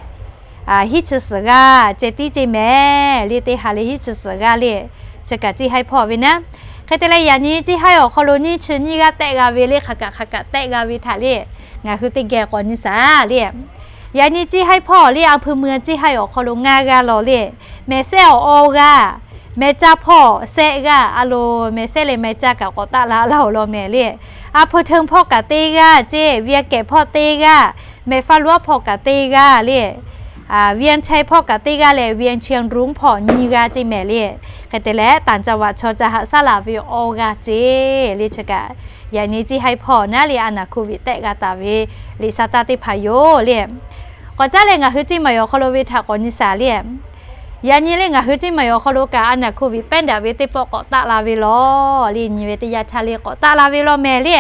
hiˉ chi suhˍ g'aˇ ceh tiˉ ceˇ mehˍ le, teˇ ha leh hiˉ chi suhˍ g'aˇ le. Chi kaꞈ ceˇ haiˉ hpawˇ ve naˉ. Hk'e te leh yaꞈ nyi ceˇ haiˉ awˬ hk'aw lo nyiˇ chi nyiˇ g'aˇ tehˆ g'a ve le hk'aˬ kaꞈ hk'aˬ kaꞈ tehˆ g'a ve htaꞈ le ngaˬ hui teˇ geh k'awꞈ nyi shaˍ le. Yaꞈ nyi ceˇ haiˉ hpawˇ le อำเภอเมือง ceˇ haiˉ awˬ hk'aw lo ngaˇ g'aˇ law le, mehˍ sehˉ awˬ awˇ g'aˇ, mehˍ caˇ hpawˇ shehˆ g'aˇ a lo, mehˍ sehˉ leh mehˍ caˇ kaꞈ k'awꞈ taˆ la laˇ oˬ law mehˍ le. อำเภอเทิง hpawˇ kaꞈ teˇ g'aˇ ceˇ, เวียงแก่น hpawˇ teˇ g'aˇ, แม่ฟ้าหลวง hpawˇ kaꞈ teˇ g'aˇ le. Vientiane hpawˇ kaꞈ teˇ g'aˇ leh Vientiane-Rung hpawˇ nyiˇ g'aˇ ceˇ mehˍ le. Hk'e te leh ต่างจังหวัด chaw ca haꞈ shaˉ laˬ ve awˇ g'aˇ ceˇ le. Chi kaꞈ yaꞈ nyi Ciˇ Haiˉ hpawˇ naˉ le a naˬ โควิด tehˆ g'a taˍ ve liꞈ sha taˇ teˇ hpaˍ yoˬ le. K'awꞈ caˉ leh ngaˬ hui Ciˇ Maiˍ awˬ hk'aw lo ve htaꞈ k'awꞈ nyi shaˍ le. Yaꞈ nyi le ngaˬ hui Ciˇ Maiˍ awˬ hk'aw lo kaꞈ a naˬ โควิด pehˉ daꞈ ve teˇ pawˆ k'awꞈ taˆ la ve law le. Nyi ve teˇ yanˇ htaˇ le k'awꞈ taˆ la ve law mehˍ le.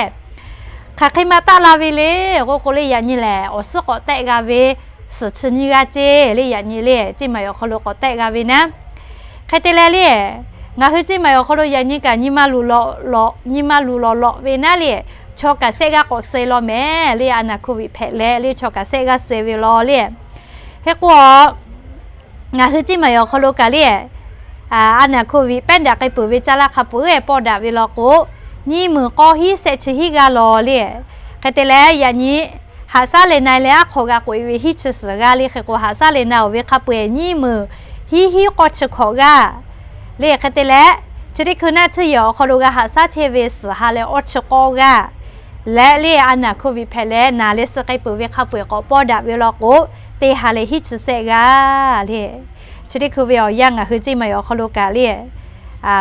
Hk'aˬ hk'e ma taˆ la ve le k'o k'o le, yaꞈ nyi lehˬ awˬ suhˉ k'awꞈ tehˆ g'a ve suhˍ chi nyiˇ g'aˇ ceˇ le. Yaꞈ nyi le Ciˇ Maiˍ awˬ hk'aw lo k'awꞈ tehˆ g'a ve naˉ. Hk'e te leh le, ngaˬ hui Ciˇ Maiˍ awˬ hk'aw lo yaꞈ nyi kaꞈ nyi ma luˬ lawꞈ lawꞈ, nyi ma luˬ lawꞈ lawꞈ ve naˉ le, chaw kaꞈ shehˆ g'aˇ k'awꞈ suh law mehˍ le. A naˬ โควิด hpehꞈ leh le chaw kaꞈ shehˆ g'aˇ suh ve law le. Hk'e k'o, ngaˬ hui Ciˇ Maiˍ awˬ hk'aw lo kaꞈ le, a naˬ โควิด pehˉ daꞈ k'ai peuˬ ve caˇ laˇ hk'a peu-eˬ pawˆ daꞈ ve law k'o, nyiˇ meunˍ k'awˇ hiˉ shehˆ chi hiˉ g'aˇ law le. Hk'e te leh yaꞈ nyi haꞈ shaˉ leh na leh aˉ hk'awꞈ g'a k'oꞈ e ve hiˉ chi suhˍ g'aˇ le. Hk'e k'o haꞈ shaˉ leh na-oˬ ve hk'a peu-eˬ nyiˇ meunˍ hiˉ hiˉ k'awˇ chi hkawꞈ g'aˇ le. Hk'e te leh chi teˇ hkui naˆ tsuhˇ yehˬ awˬ hk'aw lo g'a haꞈ shaˉ chehˇ ve suhˍ ha leh awˇ chi k'awˇ g'aˇ leh le, a naˬ โควิด hpehꞈ leh naˬ leh suh k'ai peuˬ ve hk'a peu-eˬ k'awꞈ pawˆ daꞈ ve law k'o, teˇ ha leh hiˉ chi shehˆ g'aˇ le. Chi teˇ hkui ve awˬ yanˇ ngaˬ hui Ciˇ Maiˍ awˬ hk'aw lo kaꞈ le,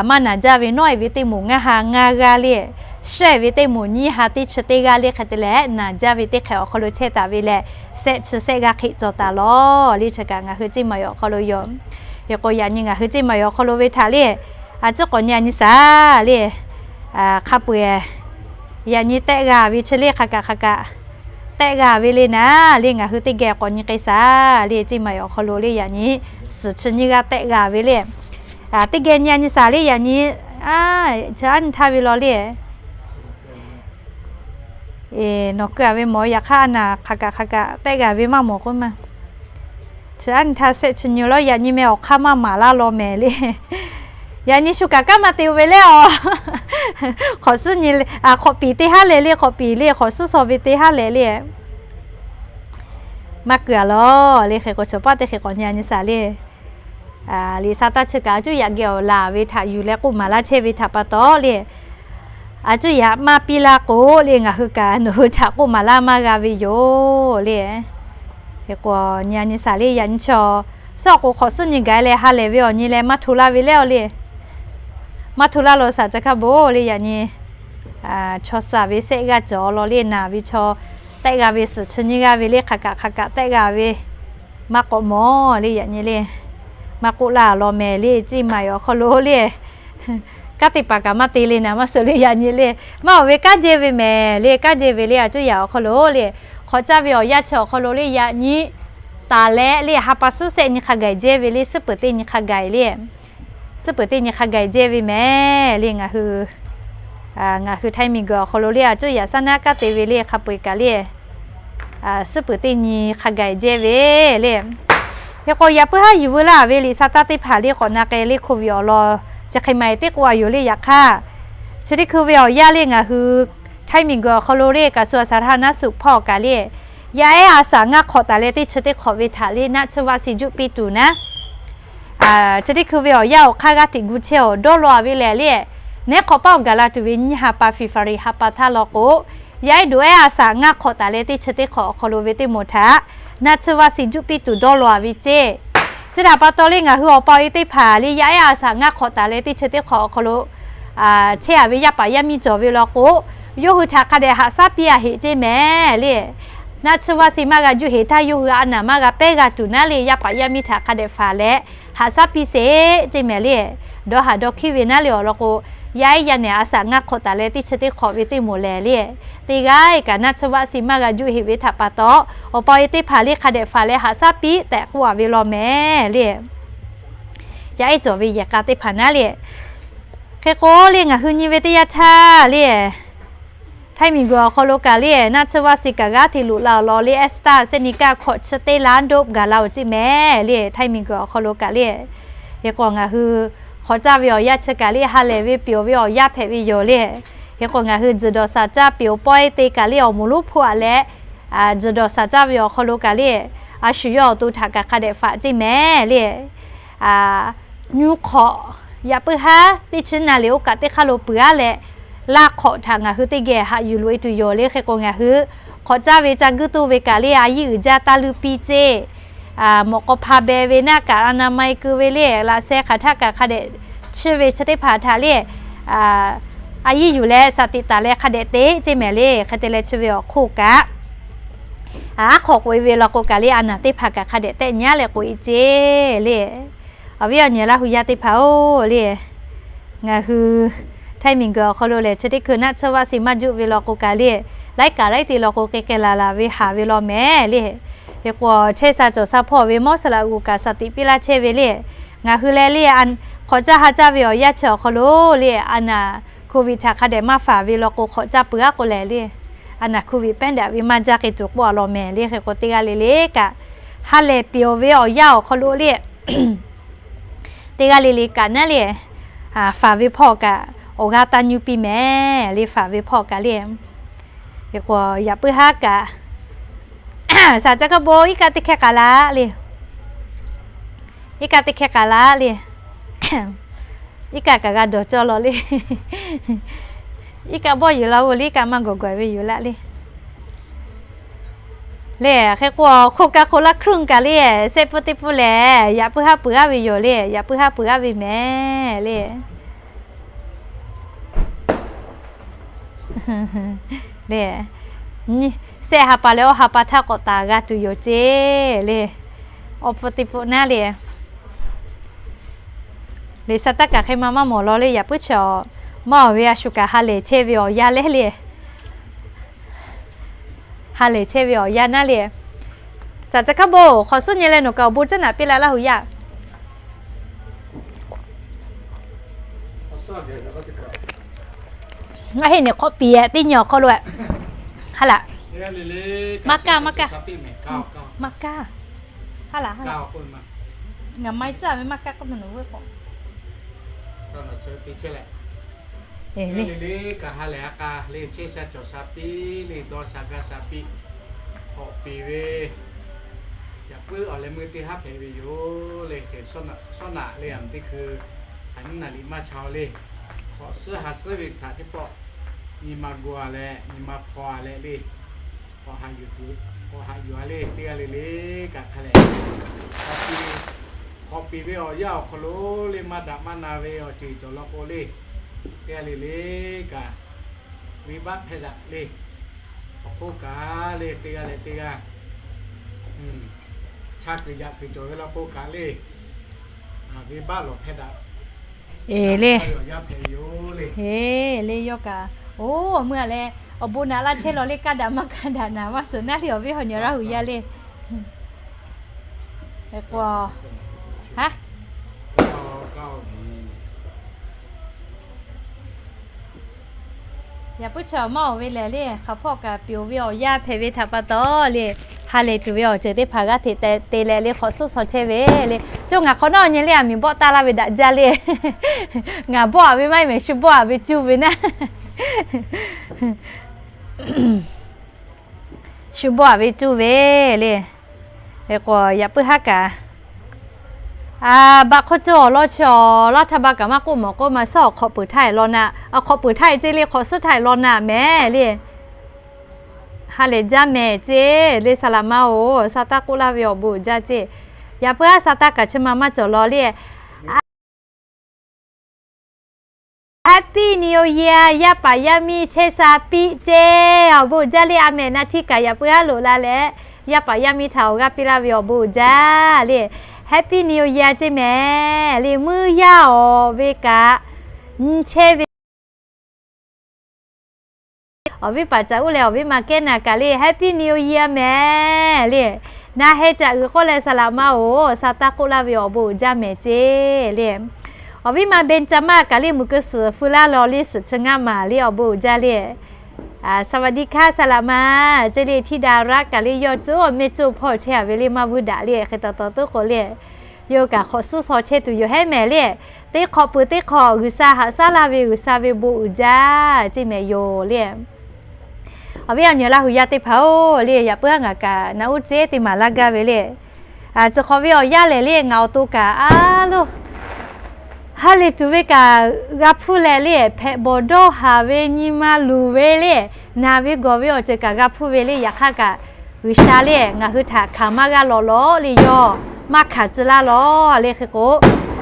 maˇ naˬ jaˇ ve nawˉ e ve teˇ moˍ ngaˇ ha ngaˇ g'aˇ le, shehˆ ve teˇ moˍ nyiˇ ha teˇ chi teˇ g'aˇ le. Hk'e te leh naˬ jaˇ ve teˇ hk'ehꞈ awˬ hk'aw lo chehˇ taˍ ve leh, shehˆ chi shehˆ g'aˇ hk'e cawˬ taˍ law le. Chi kaꞈ ngaˬ hui Ciˇ Maiˍ awˬ hk'aw lo yoˬ. Hk'e k'o yaꞈ nyi ngaˬ hui Ciˇ Maiˍ awˬ hk'aw lo ve htaꞈ le, a ciˉ k'awꞈ nyi a nyi shaˍ le. Hk'a peu-eˬ yaꞈ nyi tehˆ g'a ve chi le hk'a kaꞈ hk'a kaꞈ tehˆ g'a ve le naˉ le, ngaˬ hui teˇ geh k'awꞈ nyi k'ai shaˍ le. Ciˇ Maiˍ awˬ hk'aw lo le yaꞈ nyi suhˍ chi nyiˇ g'aˇ tehˆ g'a ve le. Teˇ geh nyi a nyi shaˍ le yaꞈ nyi, a, chi aˉ nyi htaˇ ve law le. Nawˬ keu-a ve mawˬ yaꞈ hk'aˇ a naˬ hk'a kaꞈ hk'a kaꞈ tehˆ g'a ve maˇ mawˬ k'oˆ ma. Chi aˉ nyi htaˇ shehˆ chi nyi law yaꞈ nyi meh awˬ hk'aˇ maˇ maˍ laˇ law mehˍ le. Yaꞈ nyi shu kaꞈ kanˉ maˇ te-o ve le a. Hk'awꞈ suhˉ nyi, hk'awꞈ piˍ teˇ haˉ leh le, hk'awꞈ piˍ le, hk'awꞈ suhˉ shaw ve teˇ haˉ leh le. Maˇ keu-a law le. Hk'e k'o chaw paˆ teˇ hk'e k'awꞈ nyi a nyi shaˍ le. Liꞈ sha taˇ chi kaꞈ a cuˇ yaꞈ geh awˬ laˬ ve htaꞈ yuˬ leh k'oˆ maˍ laˇ chehˇ ve htaꞈ pa taw le, a cuˇ yaꞈ maˇ piˇ laˇ k'o le, ngaˬ hui kaꞈ nawˬ hui htaꞈ k'oˆ maˍ laˇ maˇ g'a ve yoˬ le. Hk'e k'o nyi a nyi shaˍ le yaꞈ nyi chaw, suhˉ awˬ k'o hk'awꞈ suhˉ nyi gaˬ leh ha lehˬ ve awˬ nyi leh maˇ hto laˇ ve le a le. Maˇ hto laˇ law shaˍ ca hk'a bon le yaꞈ nyi chaw shaˍ ve shehˆ g'aˇ cawˬ law le, naˬ ve chaw tehˆ g'a ve suhˍ chi nyiˇ g'aˇ ve le hk'a kaꞈ hk'a kaꞈ tehˆ g'a ve maˇ k'awꞈ mawˬ le yaꞈ nyi le. Maˇ k'oˆ laˇ law mehˍ le. Ciˇ Maiˍ awˬ hk'aw lo le kanˉ te paˍ kaꞈ maˇ te le naˍ maˇ suh le yaꞈ nyi le. Maˇ awˬ ve kanˉ jehˇ ve mehˍ le. Kanˉ jehˇ ve le a cuˇ yaꞈ awˬ hk'aw lo le, hk'awꞈ caˇ ve awˬ yanˇ chi awˬ hk'aw lo le yaꞈ nyi taˍ leh le ha pa suhˉ shehˆ nyi hk'a gaˬ jehˇ ve le, suhˉ peuˬ teˇ nyi hk'a gaˬ le. Suhˉ peuˬ teˇ nyi hk'a gaˬ jehˇ ve mehˍ le. Ngaˬ hui, ngaˬ hui Htaiˇ miˬguiˬ awˬ hk'aw lo le a cuˇ yaꞈ shaˉ naˉ kanˉ te ve le hk'a peu-eˬ kaꞈ le, suhˉ peuˬ teˇ nyi hk'a gaˬ jehˇ ve le. Hk'e k'o yaꞈ puiˉ haˉ yuˬ veu laˇ ve liꞈ sha taˇ teˇ hpaˍ le k'awꞈ na k'ai le hk'oˆ ve awˬ lawn chi hk'e maˬ e teˇ k'oˆ a yoˬ le. Yaꞈ hk'aˇ chi teˇ hkui ve awˬ yanˇ le ngaˬ hui Htaiˇ miˬguiˬ awˬ hk'aw lo le กระทรวงสาธารณสุข hpawˇ kaꞈ le yaˇ ehˉ a shaꞈ ngaˇ hk'awꞈ taˍ leh teˇ chi teˇ hk'awꞈ ve htaꞈ le naˆ tsuhˇ vaˆ si juˆ piˇ tuˬ naˉ, chi teˇ hkui ve awˬ yanˇ awˬ hk'aˇ g'aˇ hteꞈ gu chehˇ-oˬ dawˇ law-a ve lehˬ le, nehˉ hk'awꞈ paˆ awˬ gaˬ la tuˬ ve nyiˇ ha pa February ha pa htaˇ law k'o, yaˇ ehˉ dawˇ ehˉ a shaꞈ ngaˇ hk'awꞈ taˍ leh teˇ chi teˇ hk'awꞈ awˬ hk'aw lo ve teˇ moˍ htaꞈ naˆ tsuhˇ vaˆ si juˆ piˇ tuˬ dawˇ law-a ve ceˇ. Chi htaꞈ pa taw le ngaˬ hui awˬ pa awˬ e teˇ hpaˍ le yaˇ ehˉ a shaꞈ ngaˇ hk'awꞈ taˍ leh teˇ chi teˇ hk'awꞈ awˬ hk'aw lo chehˇ-a ve yaˇ paˍ yaˇ miˇ cawˬ ve law k'o, yawˇ hui htaꞈ hk'a dehꞈ haꞈ shaˉ piˇ-a heꞈ ceˇ mehˍ le. Naˆ tsuhˇ vaˆ si maˇ g'a juˆ heꞈ htaˇ yawˇ hui a naˍ maˇ g'a pehˉ g'a tuˬ naˉ le, yaˇ paˍ yaˇ miˇ htaꞈ hk'a dehꞈ faˍ leh haꞈ shaˉ piˇ sheˍ ceˇ mehˍ le. Dawˇ haˍ dawˇ hkiˉ ve naˉ le awˬ lawn k'o, yaˇ ehˉ yaˇ nehˬ a shaꞈ ngaˇ hk'awꞈ taˍ leh teˇ chi teˇ hk'awꞈ ve teˇ moˍ lehˬ le, teˇ g'aˇ kaꞈ naˆ tsuhˇ vaˆ si maˇ g'a juˆ heꞈ ve htaꞈ pa taw, awˬ pa awˬ e teˇ hpaˍ le hk'a dehꞈ faˍ leh haꞈ shaˉ piˇ tehꞈ k'oˆ-a ve law mehˍ le. Yaˇ ehˉ cawˬ ve yehˬ k'a teˇ hpaˍ naˉ le. Hk'e k'o le ngaˬ hui nyi ve teˇ yanˇ htaˇ le, Htaiˇ miˬguiˬ awˬ hk'aw lo kaꞈ le naˆ tsuhˇ vaˆ si kaꞈ g'aˇ hteꞈ loꞈ la awˬ lawn le AstraZeneca hkawꞈ chi teˇ la dawˆ gaˬ la-oˬ ceˇ mehˍ le. Htaiˇ miˬguiˬ awˬ hk'aw lo kaꞈ le, hk'e k'o ngaˬ hui hk'awꞈ caˇ ve awˬ yanˇ chi kaꞈ le ha lehˬ ve pyawˬ ve awˬ yanˇ hpehꞈ ve yoˬ le. Hk'e k'o ngaˬ hui tzuhˬ dawˬ shaˍ caˇ pyawˬ pawehˇ te kaꞈ le awˬ moˍ lonˉ hpoˆ-a leh, tzuhˬ dawˬ shaˍ caˇ ve awˬ hk'aw lo kaꞈ le, a shu yawˇ awˬ to htaꞈ kaꞈ hk'a dehꞈ faˍ ceˇ mehˍ le. Nyi hk'awꞈ yaꞈ puiˉ haˉ teˇ chi na le oˇ kaꞈ teˇ hk'aˇ lo peuˬ-a leh, laˇ hk'awꞈ htaꞈ ngaˬ hui teˇ geh haꞈ yuˬ loꞈ-e tuˬ yoˬ le. Hk'e k'o ngaˬ hui hk'awꞈ caˇ ve ca guiˇ toˇ ve kaꞈ le a yiˇ uiˍ jaˇ taˇ luˇ piˇ ceˇ. mawꞈ k'aw hpa beh ve naˆ kaꞈ อนามัย keu ve le, laꞈ sheh hk'aˬ htaˆ kaꞈ hk'a dehꞈ chiˇ ve chi teˇ hpaˍ htaꞈ le, a yiˇ yuˬ leh สติ taˍ leh hk'a dehꞈ te ceˇ mehˍ le. Hk'e te leh chi ve awˬ hk'oˆ kaꞈ, aˉ hk'aw k'oꞈ e ve law k'o kaꞈ le, a naˍ teˇ hpaˍ kaꞈ hk'a dehꞈ tehˆ nyi leh k'oꞈ e ceˇ le. Awˬ viˉ awˬ nyi Laˇ hu yaˇ teˇ hpaˍ-oˬ le, ngaˬ hui ไทย miˬguiˬ awˬ hk'aw lo lehˬ, chi teˇ hkui naˆ tsuhˇ vaˆ shiˍ maˇ juˆ ve law k'o kaꞈ le, laiˉ kaꞈ laiˉ te law k'o k'ai k'ai laˬ laˬ ve haˍ ve law mehˍ le. Hk'e k'o chehˇ sha cawˬ sha hpawˇ ve mawˇ saˍ laꞈ g'uˬ kaꞈ สติ piˇ laˇ chehˇ ve le. Ngaˬ hui leh le, hk'awꞈ caˇ ha caˇ ve awˬ yanˇ chi awˬ hk'aw lo le, a naˍ โควิด htaꞈ hk'a dehꞈ maˇ faˍ ve law k'o, hk'awꞈ caˇ peuˬ aˉ k'o lehˬ le, a naˍ โควิด pehˉ daꞈ ve maˇ jaˇ k'ai tuˬ k'oˆ a law mehˍ le. Hk'e k'o teˇ g'aˇ le le kaꞈ, ha lehˬ peˍ awˬ ve awˬ yanˇ awˬ hk'aw lo le, teˇ g'aˇ le le kaꞈ naˉ le, faˍ ve hpawˇ kaꞈ awˬ g'aˇ taˇ nyi piˇ mehˍ le. Faˍ ve hpawˇ kaꞈ le, hk'e k'o yaꞈ puiˉ haˉ kaꞈ, saˍ ca hkaˇ bon iˉ kaˆ teˇ hkehˇ k'aˍ laˇ le, iˉ kaˆ teˇ hkehˇ k'aˍ laˇ le, iˉ kaˆ kaꞈ g'a dawˬ cawˇ law le. Iˉ kaˆ bawˆ yuˬ la-o le, iˉ kaˆ maˇ gawˬ gawˬ ve yoˬ laˇ le. Le hk'e k'o, hk'oˆ kaˇ hk'oˆ laˇ hkuˇ kaꞈ le, sehˆ pfuhˇ teˇ pfuhˇ lehˬ, yaꞈ puiˉ haˉ peuˬ aˉ ve yoˬ le, yaꞈ puiˉ haˉ peuˬ aˉ ve mehˍ le. Le, sehˆ ha pa leh awˇ ha pa htaˇ k'awꞈ taˍ g'a tuˬ yoˬ ceˇ le. Awˬ pfuhˇ teˇ pfuhˇ naˉ le, le sa taˇ kaˬ hk'e ma maˇ mawˬ law le. Yaꞈ puiˉ chaw maˇ awˬ ve a shu kaꞈ ha lehˬ chehˇ ve awˬ yanˇ lehˬ le, ha lehˬ chehˇ ve awˬ yanˇ naˉ le. Saˍ ca hkaˇ bon hk'awꞈ suhˉ nyi leh nawˬ kaꞈ awˬ bon caˉ naꞈ piˇ la Laˇ hu yaˇ. Aˉ heˆ, nawˬ hk'awꞈ piˍ teˇ nyi awˬ hk'aw lo ha laꞈ, maˇ kaˇ maˇ kaˇ, maˇ kaˇ, ha laꞈ, ngaˬ mai caˇ ve maˇ kaˇ k'oˆ ma nawˬ ve k'o, le le kaꞈ ha lehˬ a k'a le, chehˇ sha cawˬ sha piˇ le, dawˇ sha gaˇ sha piˇ, hk'awꞈ piˍ ve yaꞈ puiˉ awˬ leh meuˇ teˇ haˉ hpehꞈ ve yoˬ le. Hk'e shawˉ naꞈ le, aˬ teˇ hkui hk'aˬ nyiˇ naˍ riˍ maˇ chaw le, hk'awꞈ suhˉ ha suhˉ ve htaꞈ teˇ pawˆ nyi ma gu a leh nyi ma hpaw a leh le, k'awꞈ haꞈ yuˬ a le. Teˇ g'aˇ le le kaꞈ hk'a lehˬ, hk'awꞈ piˍ ve awˬ yanˇ awˬ hk'aw lo le, maˇ daꞈ maˇ na ve awˬ ceuˬ cawˬ law k'o le, teˇ g'aˇ le le kaꞈ venˇbaˆ hpehˇ daꞈ le. Awˬ hk'oˆ kaꞈ le, teˇ g'aˇ leh teˇ g'aˇ chaˇ kuiˬ yaꞈ kuiˬ cawˬ ve law k'o kaꞈ le, venˇbaˆ lawˬ hpehˇ daꞈ le. Awˬ yanˇ hpehꞈ ve yoˬ le. Le yawˇ kaꞈ, oˬ, awˬ meuˇ a leh awˬ bon naꞈ laˇ chehˇ law le, kaˇ daꞈ maˇ kaˇ daꞈ naˍ maˇ suhˍ naˉ le, awˬ viˉ awˬ nyi Laˇ hu yaˇ le. Hk'e k'o, ha, yaꞈ puiˉ chaw maˇ oˬ ve lehˬ le, hk'aˬ hpawˇ kaꞈ piˍ oˬ ve awˬ yanˇ hpehꞈ ve htaꞈ pa taw le, ha lehˬ tuˬ ve awˬ ceuˬ teˇ hpaˍ g'aˇ hteꞈ te leh le, hk'awꞈ suhˉ shaw chehˇ ve le. Coˇ ngaˬ hk'awꞈ nawˉ nyi le, aˬ miˍ bawˆ taˇ laˇ ve daꞈ jaˇ le. Ngaˬ bawˆ a ve maˇ heˆ mehˍ, shu bawˆ a ve cuˇ ve naˉ. Shu bawˆ a ve cuˇ ve le. Hk'e k'o yaꞈ puiˉ haˉ kaꞈ, a, baꞈ hk'oˆ cawˇ awˬ lawn chi awˬ lawn htaˇ ba kaꞈ maˇ k'oˆ mawˬ k'oˆ ma, suhˉ awˬ hk'awꞈ peuˬ htaˇ e law naˆ, awˬ hk'awꞈ peuˬ htaˇ e ceˇ le, hk'awꞈ suhˉ htaˇ e law naˆ mehˍ le. Ha lehˬ jaˇ mehˍ ceˇ le, saˍ laꞈ ma oˬ, sa taˇ k'oˆ laˇ ve awˬ bon uiˍ jaˇ ceˇ. Yaꞈ puiˉ haˉ sa taˇ kaꞈ chi ma maˇ cawˬ law le. Happy New Year, yaˇ paˍ yaˇ miˇ chehˇ sha piˇ ceˇ, awˬ bon uiˍ jaˇ le. A mehˍ naˆ htiˇ kaꞈ yaꞈ puiˉ haˉ loꞈ la leh, yaˇ paˍ yaˇ miˇ htaꞈ awˬ g'aˇ piˇ laˇ ve awˬ bon uiˍ jaˇ le. Happy New Year ceˇ mehˍ le. Muˇ yaˇ awˬ ve kaꞈ nyi chehˇ ve awˬ viˉ paˍ caꞈ uˉ leh awˬ viˉ ma kehˉ naˍ kaꞈ le, Happy New Year mehˍ le. Na heh caꞈ g'uiˬ k'oˆ leh saˍ laꞈ ma oˬ, sa taˇ k'oˆ laˇ ve awˬ bon uiˍ jaˇ mehˍ ceˇ le. Awˬ viˉ ma Benˇ ca maˇ kaꞈ le, muˬ keu suhˍ feu laˇ law le, suhˍ chi ngaˇ maˍ le, awˬ bon uiˍ jaˇ le. สวัสดีค่ะ saˍ laꞈ ma ceˇ le. Htiˇ daꞈ raˆ kaꞈ le, yawˇ coˇ mehˇ coˇ hpawˇ chehˇ a ve le, maˇ vuiˇ daꞈ le. Hk'e taw taw toˉ k'o le, yawˇ kaꞈ hk'awꞈ suhˉ shaw chehˇ tuˬ yoˬ hehˉ mehˍ le. Teˇ hk'awꞈ peuˬ teˇ hk'awꞈ G'uiˬsha haꞈ shaˉ laˇ ve G'uiˬsha ve bon uiˍ jaˇ ceˇ mehˍ yoˬ le. Awˬ viˉ awˬ nyi Laˇ hu yaˇ teˇ hpaˍ-oˬ le, yaꞈ puiˉ haˉ ngaˬ kaꞈ naꞈ uˉ ceˉ teˇ maˍ laˇ gaˇ ve le. Chi hk'awꞈ ve awˬ yanˇ lehˬ le, ngaˬ awˬ to kaꞈ a loˬ, ha lehˬ tuˬ ve kaꞈ g'a hpuˇ leh le, hpehꞈ bawˬ dawˇ haˍ ve nyi ma luˬ ve le, naˬ ve gawˬ ve awˬ ceuˬ kaꞈ g'a hpuˇ ve le. Yaꞈ hk'aˇ kaꞈ G'uiˬsha lehˬ ngaˬ hui htaꞈ hkanˍ maˇ g'a lawꞈ lawꞈ le, yawˇ maˇ hkanˍ tcuh laˇ lawˬ le. Hk'e k'o,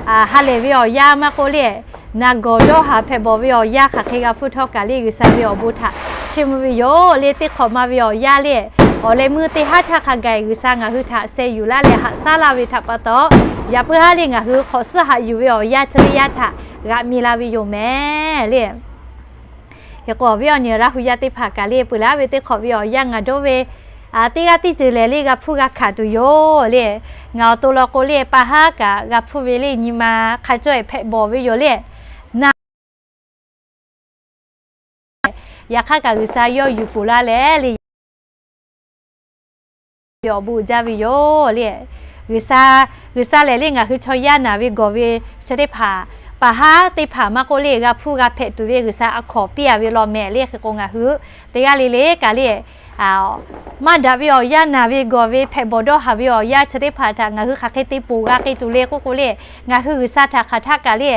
ha lehˬ ve awˬ yanˇ maˇ k'oˆ lehˬ, na gawˬ dawˇ haˍ hpehꞈ bawˬ ve awˬ yanˇ hk'aˬ hk'e g'a hpuˇ htawˇ kaꞈ le, G'uiˬsha ve awˬ bon htaꞈ chiˇ mvuh ve yoˬ le. Teˇ hk'awꞈ ma ve awˬ yanˇ lehˬ, awˬ leh meuˇ teˇ haˉ htaˇ hk'a gaˬ G'uiˬsha ngaˬ hui htaꞈ sheh yuˬ laˇ leh haꞈ shaˉ laˇ ve htaꞈ pa taw, yaꞈ puiˉ haˉ le ngaˬ hui hk'awꞈ suhˉ haꞈ yuˬ ve awˬ yanˇ chi teˇ yanˇ htaꞈ g'aꞈ mi la ve yoˬ mehˍ le. Hk'e k'o, awˬ viˉ awˬ nyi Laˇ hu yaˇ teˇ hpaˍ kaꞈ le, peuˬ laˇ ve teˇ hk'awꞈ ve awˬ yanˇ ngaˬ dawˇ ve, teˇ g'aˇ teˇ ceuˬ lehˬ le g'a hpuˇ g'a hkanˍ tuˬ yoˬ le. Ngaˬ awˬ to law k'o le, pa haˉ kaꞈ g'a hpuˇ ve le, nyi ma hk'a cawˇ-e hpehꞈ bawˬ ve yoˬ le. Na Yaꞈ hk'aˇ kaꞈ G'uiˬsha yawˇ yuˬ peuˬ laˇ leh le, awˬ bon uiˍ jaˇ ve yoˬ le. G'uiˬsha, G'uiˬsha lehˬ le ngaˬ hui chaw yaˇ naˬ ve gawˬ ve chi teˇ hpaˍ, pa haˉ teˇ hpaˍ maˇ k'oˆ le, g'a hpuˇ g'a hpehꞈ tuˬ ve G'uiˬsha a hkawnˍ piˇ a ve law mehˍ le. Hk'e k'o ngaˬ hui teˇ g'aˇ le le kaꞈ le, maˇ daꞈ ve awˬ yanˇ naˬ ve gawˬ ve hpehꞈ bawˬ dawˇ haˍ ve awˬ yanˇ chi teˇ hpaˍ htaꞈ ngaˬ hui hk'aˬ hk'e te poˬ g'a k'ai tuˬ le k'oˆ k'o le, ngaˬ hui G'uiˬsha htaꞈ hk'aˬ htaˆ kaꞈ le,